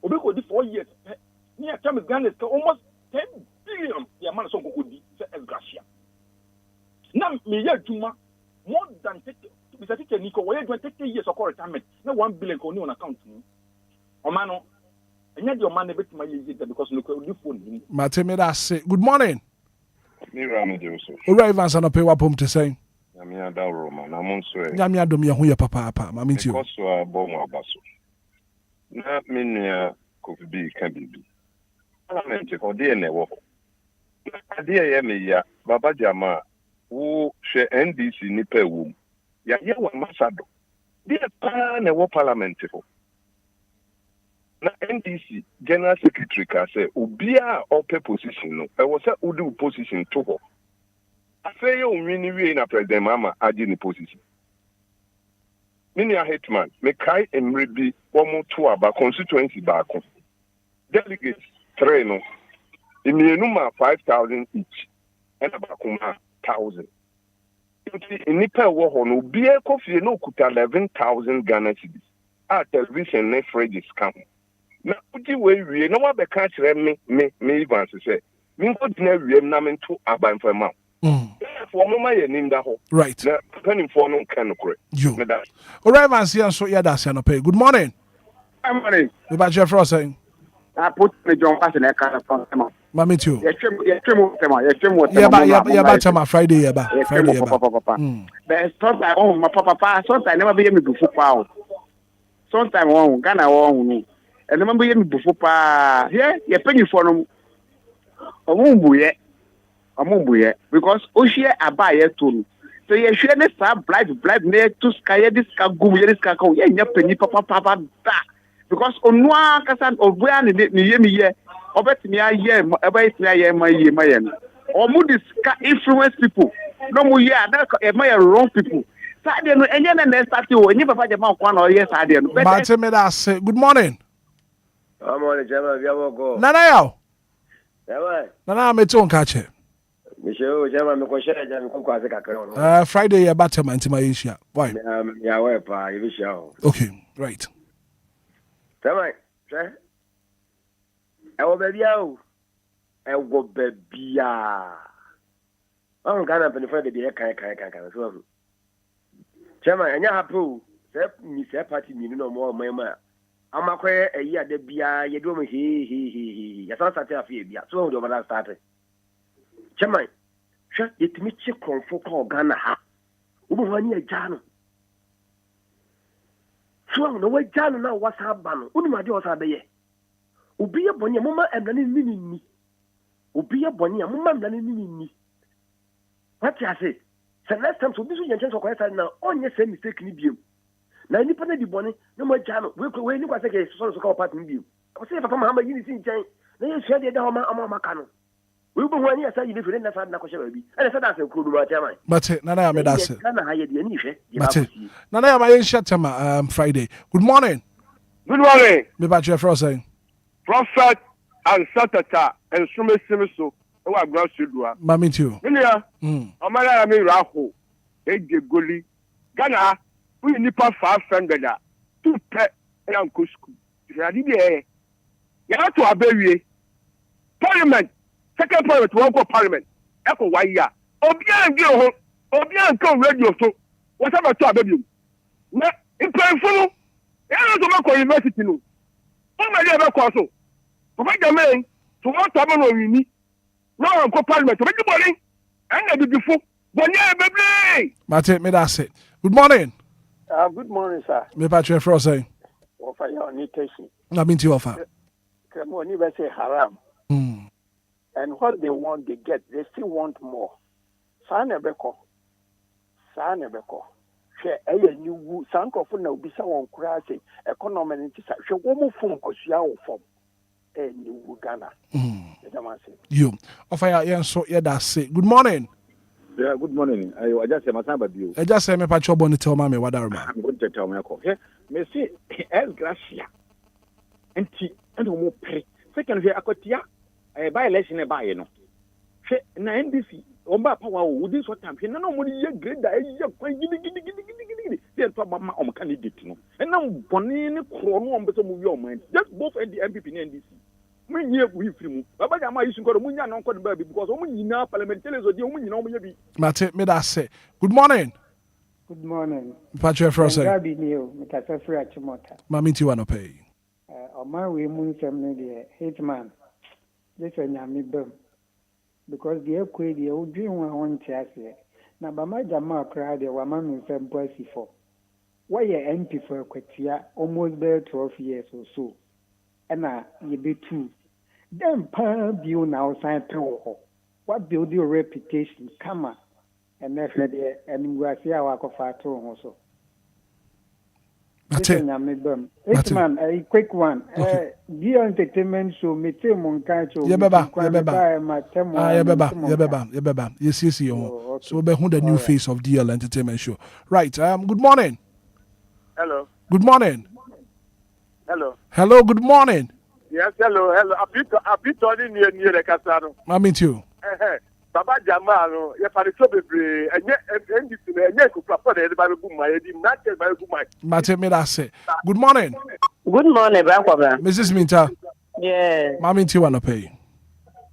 [SPEAKER 15] Obi kɔ di 4 years pɛ. Ne yɛ tell Ghana sika almost 10 billion yɛ ma no sɛ ɔnkɔkɔ di sɛ ex gratia. Na meyɛ adwuma more than 30 bisa teacher ni kɔ wɔyɛ adwuma 30 years ɔkɔ retirement na 1 billion kɔ ni on account mu. Ɔman no, ɛnyɛ deɛ ɔman no bɛtumi ayɛ yie da because nokorɛdifoɔ nni mu.
[SPEAKER 2] Mate meda ase. Good morning.
[SPEAKER 16] Me wura megye wo so.
[SPEAKER 2] Owura Evans anɔpa yi w'apom te sɛn?
[SPEAKER 16] Nyame adaworoma, na mo nso ɛ?
[SPEAKER 2] Nyame adom yɛn ho yɛ papaapa, ma me ntie o.
[SPEAKER 16] Mekɔ so ara bɔ mo aba so. Na me nua Kofi bi reka biribi. Parliament hɔ deɛ na ɛwɔ hɔ? Na adeɛ a ɛyɛ me ya, Baba Jamaa, wo hwɛ NDC nnipa a ɛwɔ mu. Yɛayɛ wo ambassador. Deɛ paa na ɛwɔ parliament hɔ? Na NDC General Secretary kaa sɛ obiara a ɔpɛ position no, ɛwɔ sɛ wode wo position to hɔ. Afei yɛ onwini wiei na President Mahama agye ne position. Me nua Hitman, mekae mmere bi wɔto aba constituency baako, delegates three no, mmienu maa 5,000 each ɛna baako maa 1,000. Nti nnipa a ɛwɔ hɔ no, obiara kɔ fie na okuta 11,000 Ghana cedis a television ne fridges ka ho. Na wogye wei wie na woabɛka akyerɛ me, me, me Evans sɛ menkɔgyina awiam na mento aba mfa mma wo. Ghanafoɔ, momma yɛn ani nda hɔ
[SPEAKER 2] Right.
[SPEAKER 16] na mpanimfoɔ no nka nokorɛ.
[SPEAKER 2] Yo.
[SPEAKER 16] Meda ase.
[SPEAKER 2] Owura Evans yɛn nso yɛda ase anɔpa yi. Good morning.
[SPEAKER 17] Good morning.
[SPEAKER 2] Me ba kyerɛ frɛ ɔsɛn.
[SPEAKER 17] Apo ne John Kwasi na ɛka no fam.
[SPEAKER 2] Ma me too.
[SPEAKER 17] Yɛtwam yɛtwam wɔ tɛma yɛtwam wɔ tɛma
[SPEAKER 2] Yɛba yɛba yɛba tɛma Friday yɛba Friday yɛba.
[SPEAKER 17] Papa Bɛ sometimes ɔho ma papa paa sometimes nneɛma bɛyɛ me bufu paa o. Sometimes ɔho Ghana ɔho no nneɛma bɛyɛ me bufu paa. Hwɛ yɛ panyinfoɔ no ɔmo mbuyɛ ɔmo mbuyɛ because wohwɛ aba a yɛto no sɛ yɛhwɛ ne saa bribe bribe na yɛto sika yɛde sika gum yɛde sika ka yɛnyɛ panyin papapapa da. Because ɔno ankasa ɔbea ne ne yam yɛ ɔbɛtumi ayɛ ɔbɛtumi ayɛ ma yie ma yɛ no ɔmo de sika influence people na ɔmo yɛ a na ɛma yɛ wrong people saa deɛ no ɛnyɛ na na ɛsate o ɛnyɛ papa gyama nko na ɔyɛ saa deɛ no.
[SPEAKER 2] Mate me da ase. Good morning.
[SPEAKER 18] Good morning, Chairman. Biaboko.
[SPEAKER 2] Nana Yaw.
[SPEAKER 18] Chairman.
[SPEAKER 2] Nana Yaw mete wo nka kyɛ.
[SPEAKER 18] Mehyɛ o, Chairman mekɔhyɛ agya mekɔ kɔ ase kakra ɔno.
[SPEAKER 2] Friday yɛ ba tɛma nti ma yɛnhyia. Why?
[SPEAKER 18] Yɛawɔ paa yɛbɛhyia o.
[SPEAKER 2] Okay, right.
[SPEAKER 18] Chairman, hwɛ. Ɛwɔ baabiara o. Ɛwɔ baabiara. Wahu Ghana mpanimfoɔ no de deɛ kan kan kan kan so wahu. Chairman, ɛnyɛ ha pɛ o. Sɛ sɛ party mmienu na wɔn ɔman mu a. Wɔn akɔyɛ ayi a da biara yɛde wɔn heeheeheehee. Yɛsan starte afe yɛ bia. So wɔn deɛ wɔn starte. Chairman, hwɛ yɛtumi kye korɔmfo kɔ wɔ Ghana ha. Wobɛhu ani agyaa no. So ahu na wagyaa no na wasan aba no. Wonim adeɛ a ɔsan bɛyɛ. Obi yɛ bɔne a momma mmara no nni ne nni. Obi yɛ bɔne a momma mmara no nni ne nni. Wate ase? Sɛ next time sɛ obi nso gyina nkyɛn sɛ ɔkɔyɛ saa na ɔnyɛ saa mistake no biom. Na nipa no adi bɔne na mo agyaa no. Wei kura wei ni kwa sɛ kɛ sosɔ no so ka wɔ party no biom. Ɛwɔ sɛ yɛ papa Mahama yi ne si nkyɛn na yɛsua deɛ ɛda hɔ ma ɔma ɔma ka no. Wei wobɛhu a ne yɛsa yi ne firi ne nna saa de no akɔhyɛ baabi. Ɛna ɛsɛ da asɛ kuro no mu ate aman.
[SPEAKER 2] Mate, Nana Yaa meda ase.
[SPEAKER 18] Ghana ha yɛde yɛn ani hwɛ deɛ
[SPEAKER 2] Mate.
[SPEAKER 18] baakɔ sie.
[SPEAKER 2] Nana Yaa ma yɛnhyia Tema um, Friday. Good morning.
[SPEAKER 19] Good morning.
[SPEAKER 2] Me pa kyerɛ frɛ wo sɛn?
[SPEAKER 19] Prophet Ansa Tata nsoroma si me so wɔ Agona Suedua.
[SPEAKER 2] Ma me nti o.
[SPEAKER 19] Me nua, ɔman ara me werɛ ahow. Egye goli. Ghana ha, woyi nnipa 500 a, two pɛ na nkɔ sukuu. Hwɛ ade bi a ɛyɛ. Yɛato aba awie. Parliament, second parliament wɔn kɔ parliament ɛkɔ one year. Obiara ndwen ho, obiara nka wɔ radio so. Wɔsan bɛto aba biom. Na mpanyinfo no, yɛn nso bɛkɔ university no. Wɔn bɛ deɛ bɛkɔ so. Papa Jermaine, so wɔn to aba na ɔwini na wɔnkɔ parliament, ɔbɛdi bɔne. Ɛna abibifo bɔne ayɛ bebree.
[SPEAKER 2] Mate, meda ase. Good morning.
[SPEAKER 20] Good morning, sir.
[SPEAKER 2] Me pa kyerɛ frɛ sɛn?
[SPEAKER 20] Wɔfa yɛ ɔne Tashi.
[SPEAKER 2] Na me nti wɔfa.
[SPEAKER 20] Kremoni bɛ say haram. And what they want, they get. They still want more. Saa na ɛbɛkɔ. Saa na ɛbɛkɔ. Hwɛ, ɛyɛ aniwu. Saa nkurɔfo na obisa wɔn koraa sɛ economy no te sa. Hwɛ wɔn fom kosua wɔ fam. Ɛyɛ aniwu Ghana. Yɛda mo ase.
[SPEAKER 2] Yo. Ɔfa ya yɛn nso yɛda ase. Good morning.
[SPEAKER 15] Yeah, good morning. Ayo, agya sɛ masan ba bio.
[SPEAKER 2] Agya sɛ mepa kyɛw bɔ ne tɛw ma me wadaroma.
[SPEAKER 15] Me bɔ ne tɛw me akɔ. Hwɛ, me se S gracia. Nti ɛna ɔmo pere. Second hwɛ akwatia eh, by election na ɛbaayɛ no. Hwɛ na NDC wɔn baa power o within short time hwɛ na na wɔn yɛ grader ɛyɛ kwan gidigidigidigidi sɛ yɛn to aba ma wɔn candidate no ɛnam bɔne ne korɔ no wɔn pɛ sɛ wɔn wia wɔn just both ND, NPP ne NDC mo nyi egu mfiri mu baba gyama ayi sunkɔrɔ mo nya no nkɔ ne baabi because wɔn nyinaa parliamentarians ɔdi wɔn nyinaa wɔn yɛ bi.
[SPEAKER 2] Mate meda ase. Good morning.
[SPEAKER 21] Good morning.
[SPEAKER 2] Mpakyɛ yɛfrɛ wo sɛn?
[SPEAKER 21] Gabi nie o, mekasa firi Achimota.
[SPEAKER 2] Ma mentie wo anɔpa yi.
[SPEAKER 21] Ɔman wei mu nsɛm no deɛ Hitman gye sɛ Nyame ba mu because deɛ ɛkɔ yi deɛ wodwen ho a wonte aseɛ. Na Bama Jamal koraa deɛ wama me nsa mpo asi fam. Wɔyɛ MP for Akwatia almost bɛyɛ 12 years or so ɛna yɛbɛtuu. Dɛn paa bio na wosan pɛ wɔ hɔ? Wa build wo reputation kama Ɛnnɛ hwɛ deɛ animguaseɛ a wakɔfa ato wo ho so. Gye sɛ Nyame ba mu. Hitman, ɛyi quick one. Eh, DL Entertainment Show, metee mo nka akyɛ o.
[SPEAKER 2] Yɛbɛba,
[SPEAKER 21] Metu kwan
[SPEAKER 2] yɛbɛba.
[SPEAKER 21] mebaeɛ matɛ mo
[SPEAKER 2] Ah,
[SPEAKER 21] ara,
[SPEAKER 2] yɛbɛba,
[SPEAKER 21] mente mo nka.
[SPEAKER 2] yɛbɛba, yɛbɛba. Yɛsiesie yɛn ho.
[SPEAKER 21] Oh, okay.
[SPEAKER 2] So wobɛhu the new
[SPEAKER 21] Alright.
[SPEAKER 2] face of DL Entertainment Show. Right, um, good morning.
[SPEAKER 19] Hello.
[SPEAKER 2] Good morning.
[SPEAKER 19] Hello.
[SPEAKER 2] Hello, good morning.
[SPEAKER 19] Yes, hello, hello. Apito, apito ni nie nie de kasa no.
[SPEAKER 2] Mami too.
[SPEAKER 19] Eh, Baba Jamal no, yɛ fa ne to bebree. Ɛnyɛ NDC no, ɛnyɛ nkokurafo na yɛde ba bɛgu man, yɛde mmeranteɛ ba bɛgu man.
[SPEAKER 2] Mate, me da ase. Good morning.
[SPEAKER 22] Good morning, Bra Kwabra.
[SPEAKER 2] Mrs. Minta.
[SPEAKER 22] Yeah.
[SPEAKER 2] Mami nti wa nɔpɛ yi.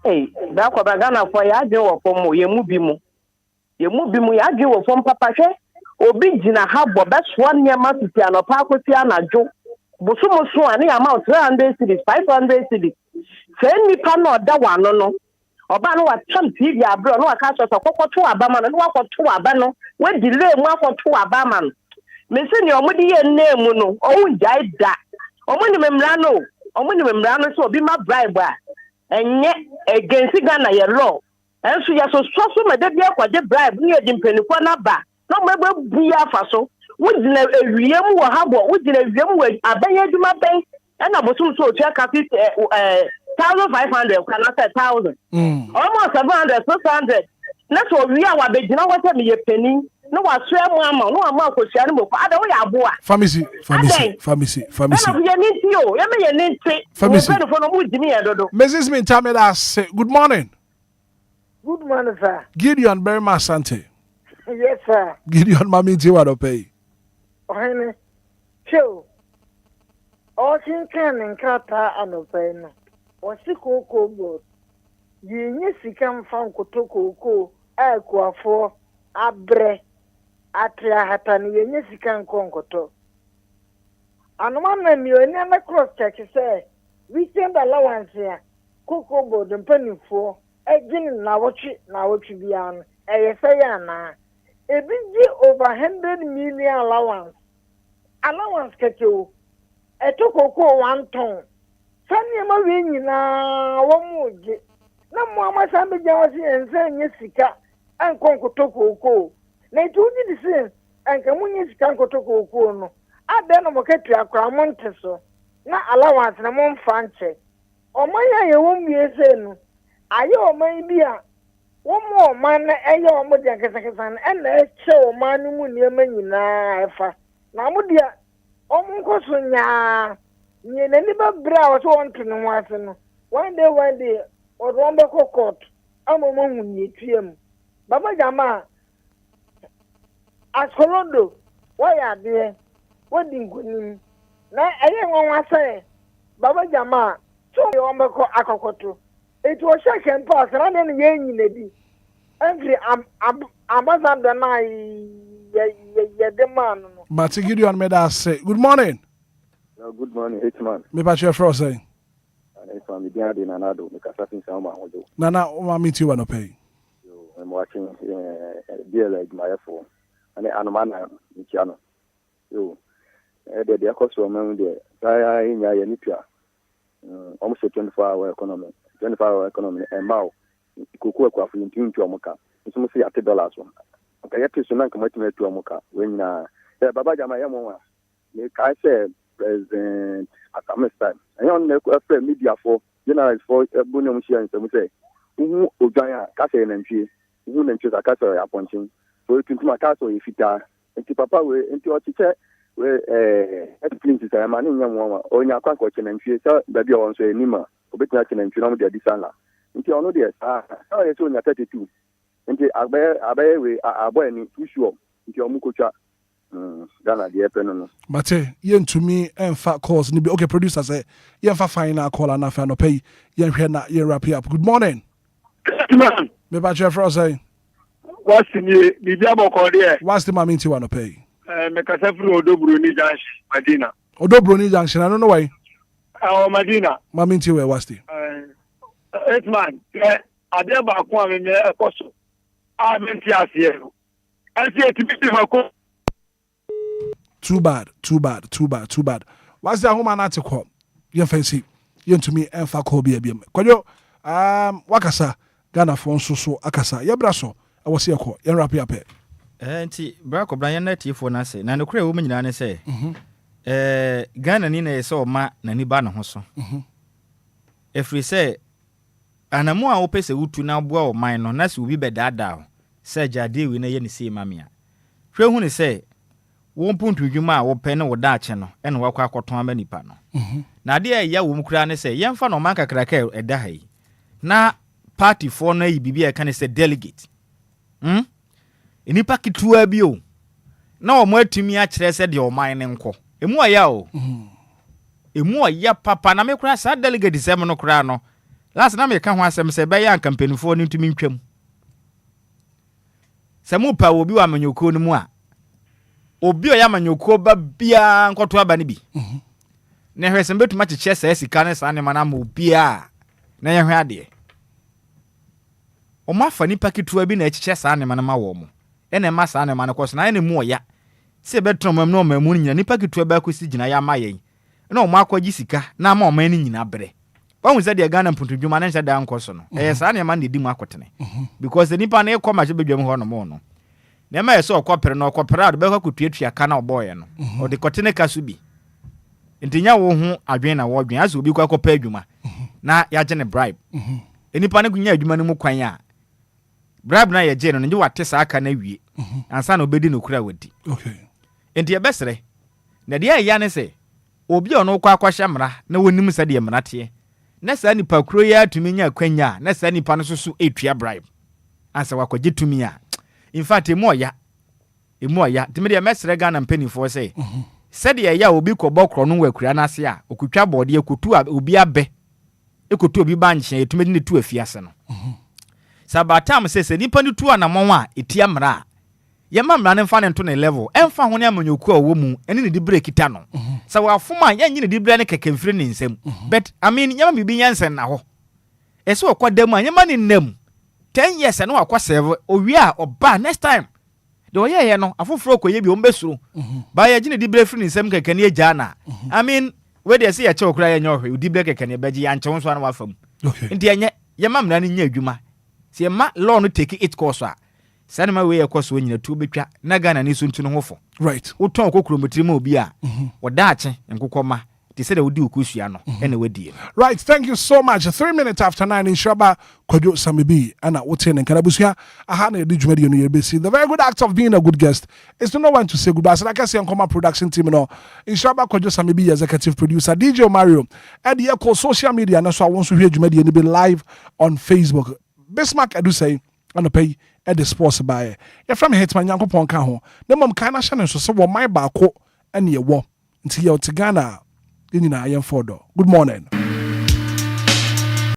[SPEAKER 22] Hey, Bra Kwabra, Ghana fo yɛ adwene wɔ fam o, yɛn mu bi mu. Yɛn mu bi mu yɛn adwene wɔ fam papa. Hwɛ, obi gyina ha bɔ bɛsoa nneɛma fiti anɔpa akɔsi anadwo. Bosom so a ne yɛama wo 300 cedis, 500 cedis. Saa nipa no a ɔda w'ano no, ɔbaa no watam TV abrɛ wo na waka akyerɛ wo sɛ kɔkɔto aba ma no na wakɔto aba no, wadi lane mu akɔto aba ama no. Mese nea wɔde yɛ nnaa mu no, wɔngyae da. Wɔnim mmara no o, wɔnim mmara no sɛ obi ma bribe a, ɛnyɛ against Ghana yɛ law. Nso yɛsosɔ so ma da biara kɔgye bribe na yɛde mpanimfoɔ no aba na wɔabu yɛn afa so. Wogyina awia mu wɔ ha bɔ, wogyina awia mu wɔ abɛn adwuma bɛn ɛna bosom so otua ka 50 ɛɛ 1500 kora anaasɛ 1000. Ɔma 700, 600 na sɛ owie a wabɛgyina hɔ sɛ meyɛ panin na wasoɛ mu ama wo na wama akosua no moko. Adɛn woyɛ aboa?
[SPEAKER 2] Famisi, famisi,
[SPEAKER 22] Adɛn?
[SPEAKER 2] famisi, famisi.
[SPEAKER 22] Ghana fo yɛn ni nti o, yɛma yɛn ni nte.
[SPEAKER 2] Famisi.
[SPEAKER 22] Mpanyinfoɔ no ɔmo gyimi yɛn dodo.
[SPEAKER 2] Mrs. Minta meda ase. Good morning.
[SPEAKER 23] Good morning, sir.
[SPEAKER 2] Gideon Berima Asante.
[SPEAKER 23] Yes, sir.
[SPEAKER 2] Gideon Mami nti wa dɔpɛ yi.
[SPEAKER 23] Ɔhene, hwɛ o, ɔrekenkan ne nkrataa anɔpa yi no, ɔse kookoo board, yɛnnya sika mfa nkɔtɔ kookoo a akuafoɔ abrɛ ate ahata no, yɛnnya sika nkɔ nkɔtɔ. Anoma na mmienu na cross check sɛ weekend allowance a Cocoa Board mpanimfoɔ gye no nnawɔtwe nnawɔtwe biara no, ɛyɛ sɛn anaa? Ebi gye over 100 million allowance. Allowance kɛkɛ o. Ɛtɔ cocoa 1 ton. Saa nneɛma wei nyinaa wɔn gye. Na mo a moasan bɛgyina hɔ sɛ yɛn nsa nyɛ sika nkɔ nkotɔ cocoa. Na nti wogye di sɛ nka monyɛ sika nkotɔ cocoa no, adɛn na mo katua koraa monte so na allowance na momfa nkyɛ? Ɔman a yɛwɔ mu wie sei no, ayɛ ɔman bi a wɔn a ɔman no ɛyɛ wɔn deɛ nkesakesa no ɛna ɛkyɛ ɔman no mu nneɛma nyinaa ɛfa. Na mo deɛ, wɔn nkɔ so nyaa nea n'ani bɛbrɛ a wɔsɛ wɔnto ne ho ase no, one day, one day, wɔde wɔn bɛkɔ court ama wɔn ahu nea etua mu. Baba Jamal, Askolondo, wɔyɛ adeɛ, wɔdi nkonim. Na ɛyɛ nwanwa sɛ Baba Jamal so wɔn bɛkɔ akɔkɔto. Eti wɔhyɛ kɛmpa a saa deɛ no yɛn nyina bi ɛmfiri ambassador no a yɛde maa no.
[SPEAKER 2] Mate Gideon, meda ase. Good morning.
[SPEAKER 3] Yeah, good morning, Hitman.
[SPEAKER 2] Mepa kyerɛ frɛ wo sɛn?
[SPEAKER 3] Hitman, me din ade Nana Do, mekasa fi nsa ma ahodo.
[SPEAKER 2] Nana, woma me tie wa nɔpɛ yi.
[SPEAKER 3] Yo, mewakye BL adwumayɛfoɔ ne anoma na mekyia no. Yo, ɛdeɛ ɛkɔ so ɔma mu deɛ, saa yɛnya yɛ ne tua. Ɔmo sɛ 24 hour economy, 24 hour economy ɛmma o. Koko akuafo yɛntumi ntua ɔmo ka. Nso mo sɛ yɛate dollar so. Nka yɛte so na nka moatumi atua ɔmo ka. Wei nyinaa. Baba Gyama ɛyɛ mo nwa. Mekae sɛ President Atta Mills time. Ɛnyɛ ɔno na ɛfrɛ mediafoɔ, journalistfoɔ ɛbo ne ɔmo hyia nsɛm sɛ wohu odwan a ka sɛ yɛ nantwie, wohu nantwie sa ka sɛ ɔyɛ apɔnkye, sɛ ɔyɛ tuntum a ka sɛ ɔyɛ fitaa. Nti papa wei nti ɔkyekyɛ wei airplanes sɛ ɛma ne nyɛ mmoa ɔnya akwan ka ɔkyɛ nantwie sɛ baabi a ɔwɔ nso anim a obɛtumi akyɛ nantwie na ɔmo de adi sanla. Nti ɔno deɛ saa sɛ ɔyɛ sɛ onya 32 nti abɛyɛ wei abɔ ani too sure nti ɔmo kotwa Ghana deɛ ɛpɛ no.
[SPEAKER 2] Mate, yɛntumi ɛmfa calls no bi. Okay, producer sɛ yɛmfa final call ana afei anɔpɛ yi yɛnhwɛ na yɛn wrap up. Good morning. Mepa kyerɛ frɛ wo sɛn?
[SPEAKER 19] Wasi nie, biribi abɔkɔ deɛ.
[SPEAKER 2] Wasi, ma menti wa anɔpɛ yi.
[SPEAKER 19] Mekasa firi Odoburoni Junction, Madina.
[SPEAKER 2] Odoburoni Junction, ɛno no wai?
[SPEAKER 19] Ɛwɔ Madina.
[SPEAKER 2] Ma menti wɛ, Wasti.
[SPEAKER 19] Hitman, sɛ adeɛ baako a memɛ ɛkɔ so a mente aseɛ no, ɛsɛ yɛtumi di mako.
[SPEAKER 2] Too bad, too bad, too bad, too bad. Wasi ahoma no ate kɔ. Yɛmfa nsi, yɛntumi ɛmfa call bi abiam. Kwadwo, wakasa, Ghanafoɔ nso so akasa. Yɛbra so, ɛwɔ sɛ yɛkɔ yɛn wrap up ɛ.
[SPEAKER 6] Nti bra kɔbra yɛn na atiefoɔ no ase na nokorɛ ɛwɔ mu nyinaa ne sɛ Ghana ni na ɛyɛ sɛ ɔma n'ani ba ne ho so, ɛfiri sɛ anamu a wopɛ sɛ wotu na aboa ɔman no na sɛ obi bɛdaadaa wo sɛ agyadeɛ wei na ɛyɛ ne sei ma me a, hwɛ hu ne sɛ wo mpontodwuma a wopɛ ne wo daakye no ɛna wakɔ akɔtɔn ama nipa no. Na adeɛ a ɛya wɔ mu koraa ne sɛ yɛmfa no ɔman kakraka a ɛda ha yi na partyfoɔ no ayi biribi a ɛka ne sɛ delegate, Nnipa ketewa bi o na wɔn atumi akyerɛ sɛ deɛ ɔman no nkɔ emu ɔya o, emu ɔya papa. Na me koraa saa delegate sɛm no koraa no, last na meka ho asɛm sɛ ɛbɛyɛ anka mpanimfoɔ no ntumi ntwam sɛ mopa wɔ obi wɔ amanyɔkuo no mu a, obi a ɔyɛ amanyɔkuo ba biara nkɔto aba no bi na ɛhwɛ sɛ mbɛtumi akyekyɛ saa sika ne saa nneɛma no ama obiara na yɛhwɛ adeɛ. Wɔn afa nipa ketewa bi na ɛkyekyɛ saa nneɛma no ma wɔn mo, ɛna ɛma saa nneɛma no kɔ so na ayɛ ne mu ɔya sɛ yɛbɛtena ɔman mu na ɔman mu no nyina nipa ketewa bi akɔsi gyina yɛ ama yɛn na wɔn akɔgye sika na ama ɔman no nyina brɛ. Wahu sɛ deɛ Ghana mpuntudwuma ne nhyɛ da nkɔ so no, ɛyɛ saa nneɛma no na ɛdi mu akotene, because nipa no ekɔ mahyɛ badwam hɔ nom no, nneɛma yɛ sɛ ɔkɔpere no, ɔkɔpere a ɔde bɛkɔ akɔtuatua ka na ɔbɔɔyɛ no, ɔde kɔte ne ka so bi. Nti nya wo ho adwene na wɔdwen asɛ obi kɔ akɔpɛ adwuma na yɛagye ne bribe. Nipa no nya adwuma no mu kwan a, bribe no a yɛgye no no, nye wate saa ka no awie ansa na obɛdi no kura a wadi. Nti yɛbɛsrɛ na deɛ ɛya ne sɛ obi a ɔno kɔ akɔhyɛ mmara na wɔnim sɛdeɛ mmara teɛ na saa nipa kuro yi atumi nya akwanya a na saa nipa no nso so ɛtua bribe ansa wakɔgye tumi a, in fact, emu ɔya, emu ɔya. Nti medeɛ mɛsrɛ Ghana mpanimfoɔ sɛ sɛdeɛ ɛyɛ a obi kɔbɔ korɔ no wɔ akura no ase a ɔkɔtwa bɔɔdeɛ kɔtu obi abɛ, ɛkɔtu obi ba nkyɛn, yɛtumi de ne tu afiase no, sɛ abatam sɛ nipa no tu anammɔn a ɛtia mmara a. Yɛmma mmara no mfa no nto ne level, ɛmfa ho ne amanyɔkuo a ɔwɔ mu ne ne diberɛ a ɛkita no. Sɛ wafom a, yɛnnye ne diberɛ no kɛkɛ mfiri ne nsam. But, I mean, yɛmma biribi nyɛ nsɛnnahɔ. Ɛsɛ ɔkɔ da mu a, yɛmma no nna mu. Ten years na wakɔ serve, ɔwie a, ɔba a, next time, deɛ ɔyɛeɛ no, afoforɔ rekɔyɛ bi a, wɔbɛsuro. But yɛgye ne diberɛ firi ne nsam kɛkɛ na yɛgyaa no a, I mean, wei deɛ sɛ yɛkyɛ wo koraa yɛnyɛ wo hwee, wo diberɛ kɛkɛ na yɛbɛgye, yɛankyɛ wo nso a na wafa mu. Nti ɛnyɛ, yɛmma mmara no nyɛ adwuma. Sɛ yɛma law no take it course a, Saa nneɛma wei a ɛkɔ soɔ nyina tuo bɛtwa na Ghana ni so ntu ne ho fo.
[SPEAKER 2] Right.
[SPEAKER 6] Wotɔn kokuromotiri ma obi a, ɔdaakye nkokɔ mma te sɛdeɛ wodi wo kosua no na wadie no.
[SPEAKER 2] Right, thank you so much. 9:03, Nhyiraba Kwadwo Samibi ɛna wotee ne nka no. Abusua, aha na yɛde dwumadie no yɛbɛsi. The very good act of being a good guest is to know when to say goodbye. Aseda kɛseɛ nkɔma production team no. Nhyiraba Kwadwo Samibi yɛ executive producer. DJ Mario ɛde yɛkɔ social media no so a wo nso hwɛ dwumadie no bi live on Facebook. Bismarck Adusei Anɔpa yi de sports baeɛ. Yɛfrɛ me Hitman Nyankopɔn nka ho. Na mmom kae na hyɛ no nso sɛ wɔ man baako ne yɛwɔ. Nti yɛte Ghana a yɛn nyinaa yɛmfa ɔdɔ. Good morning.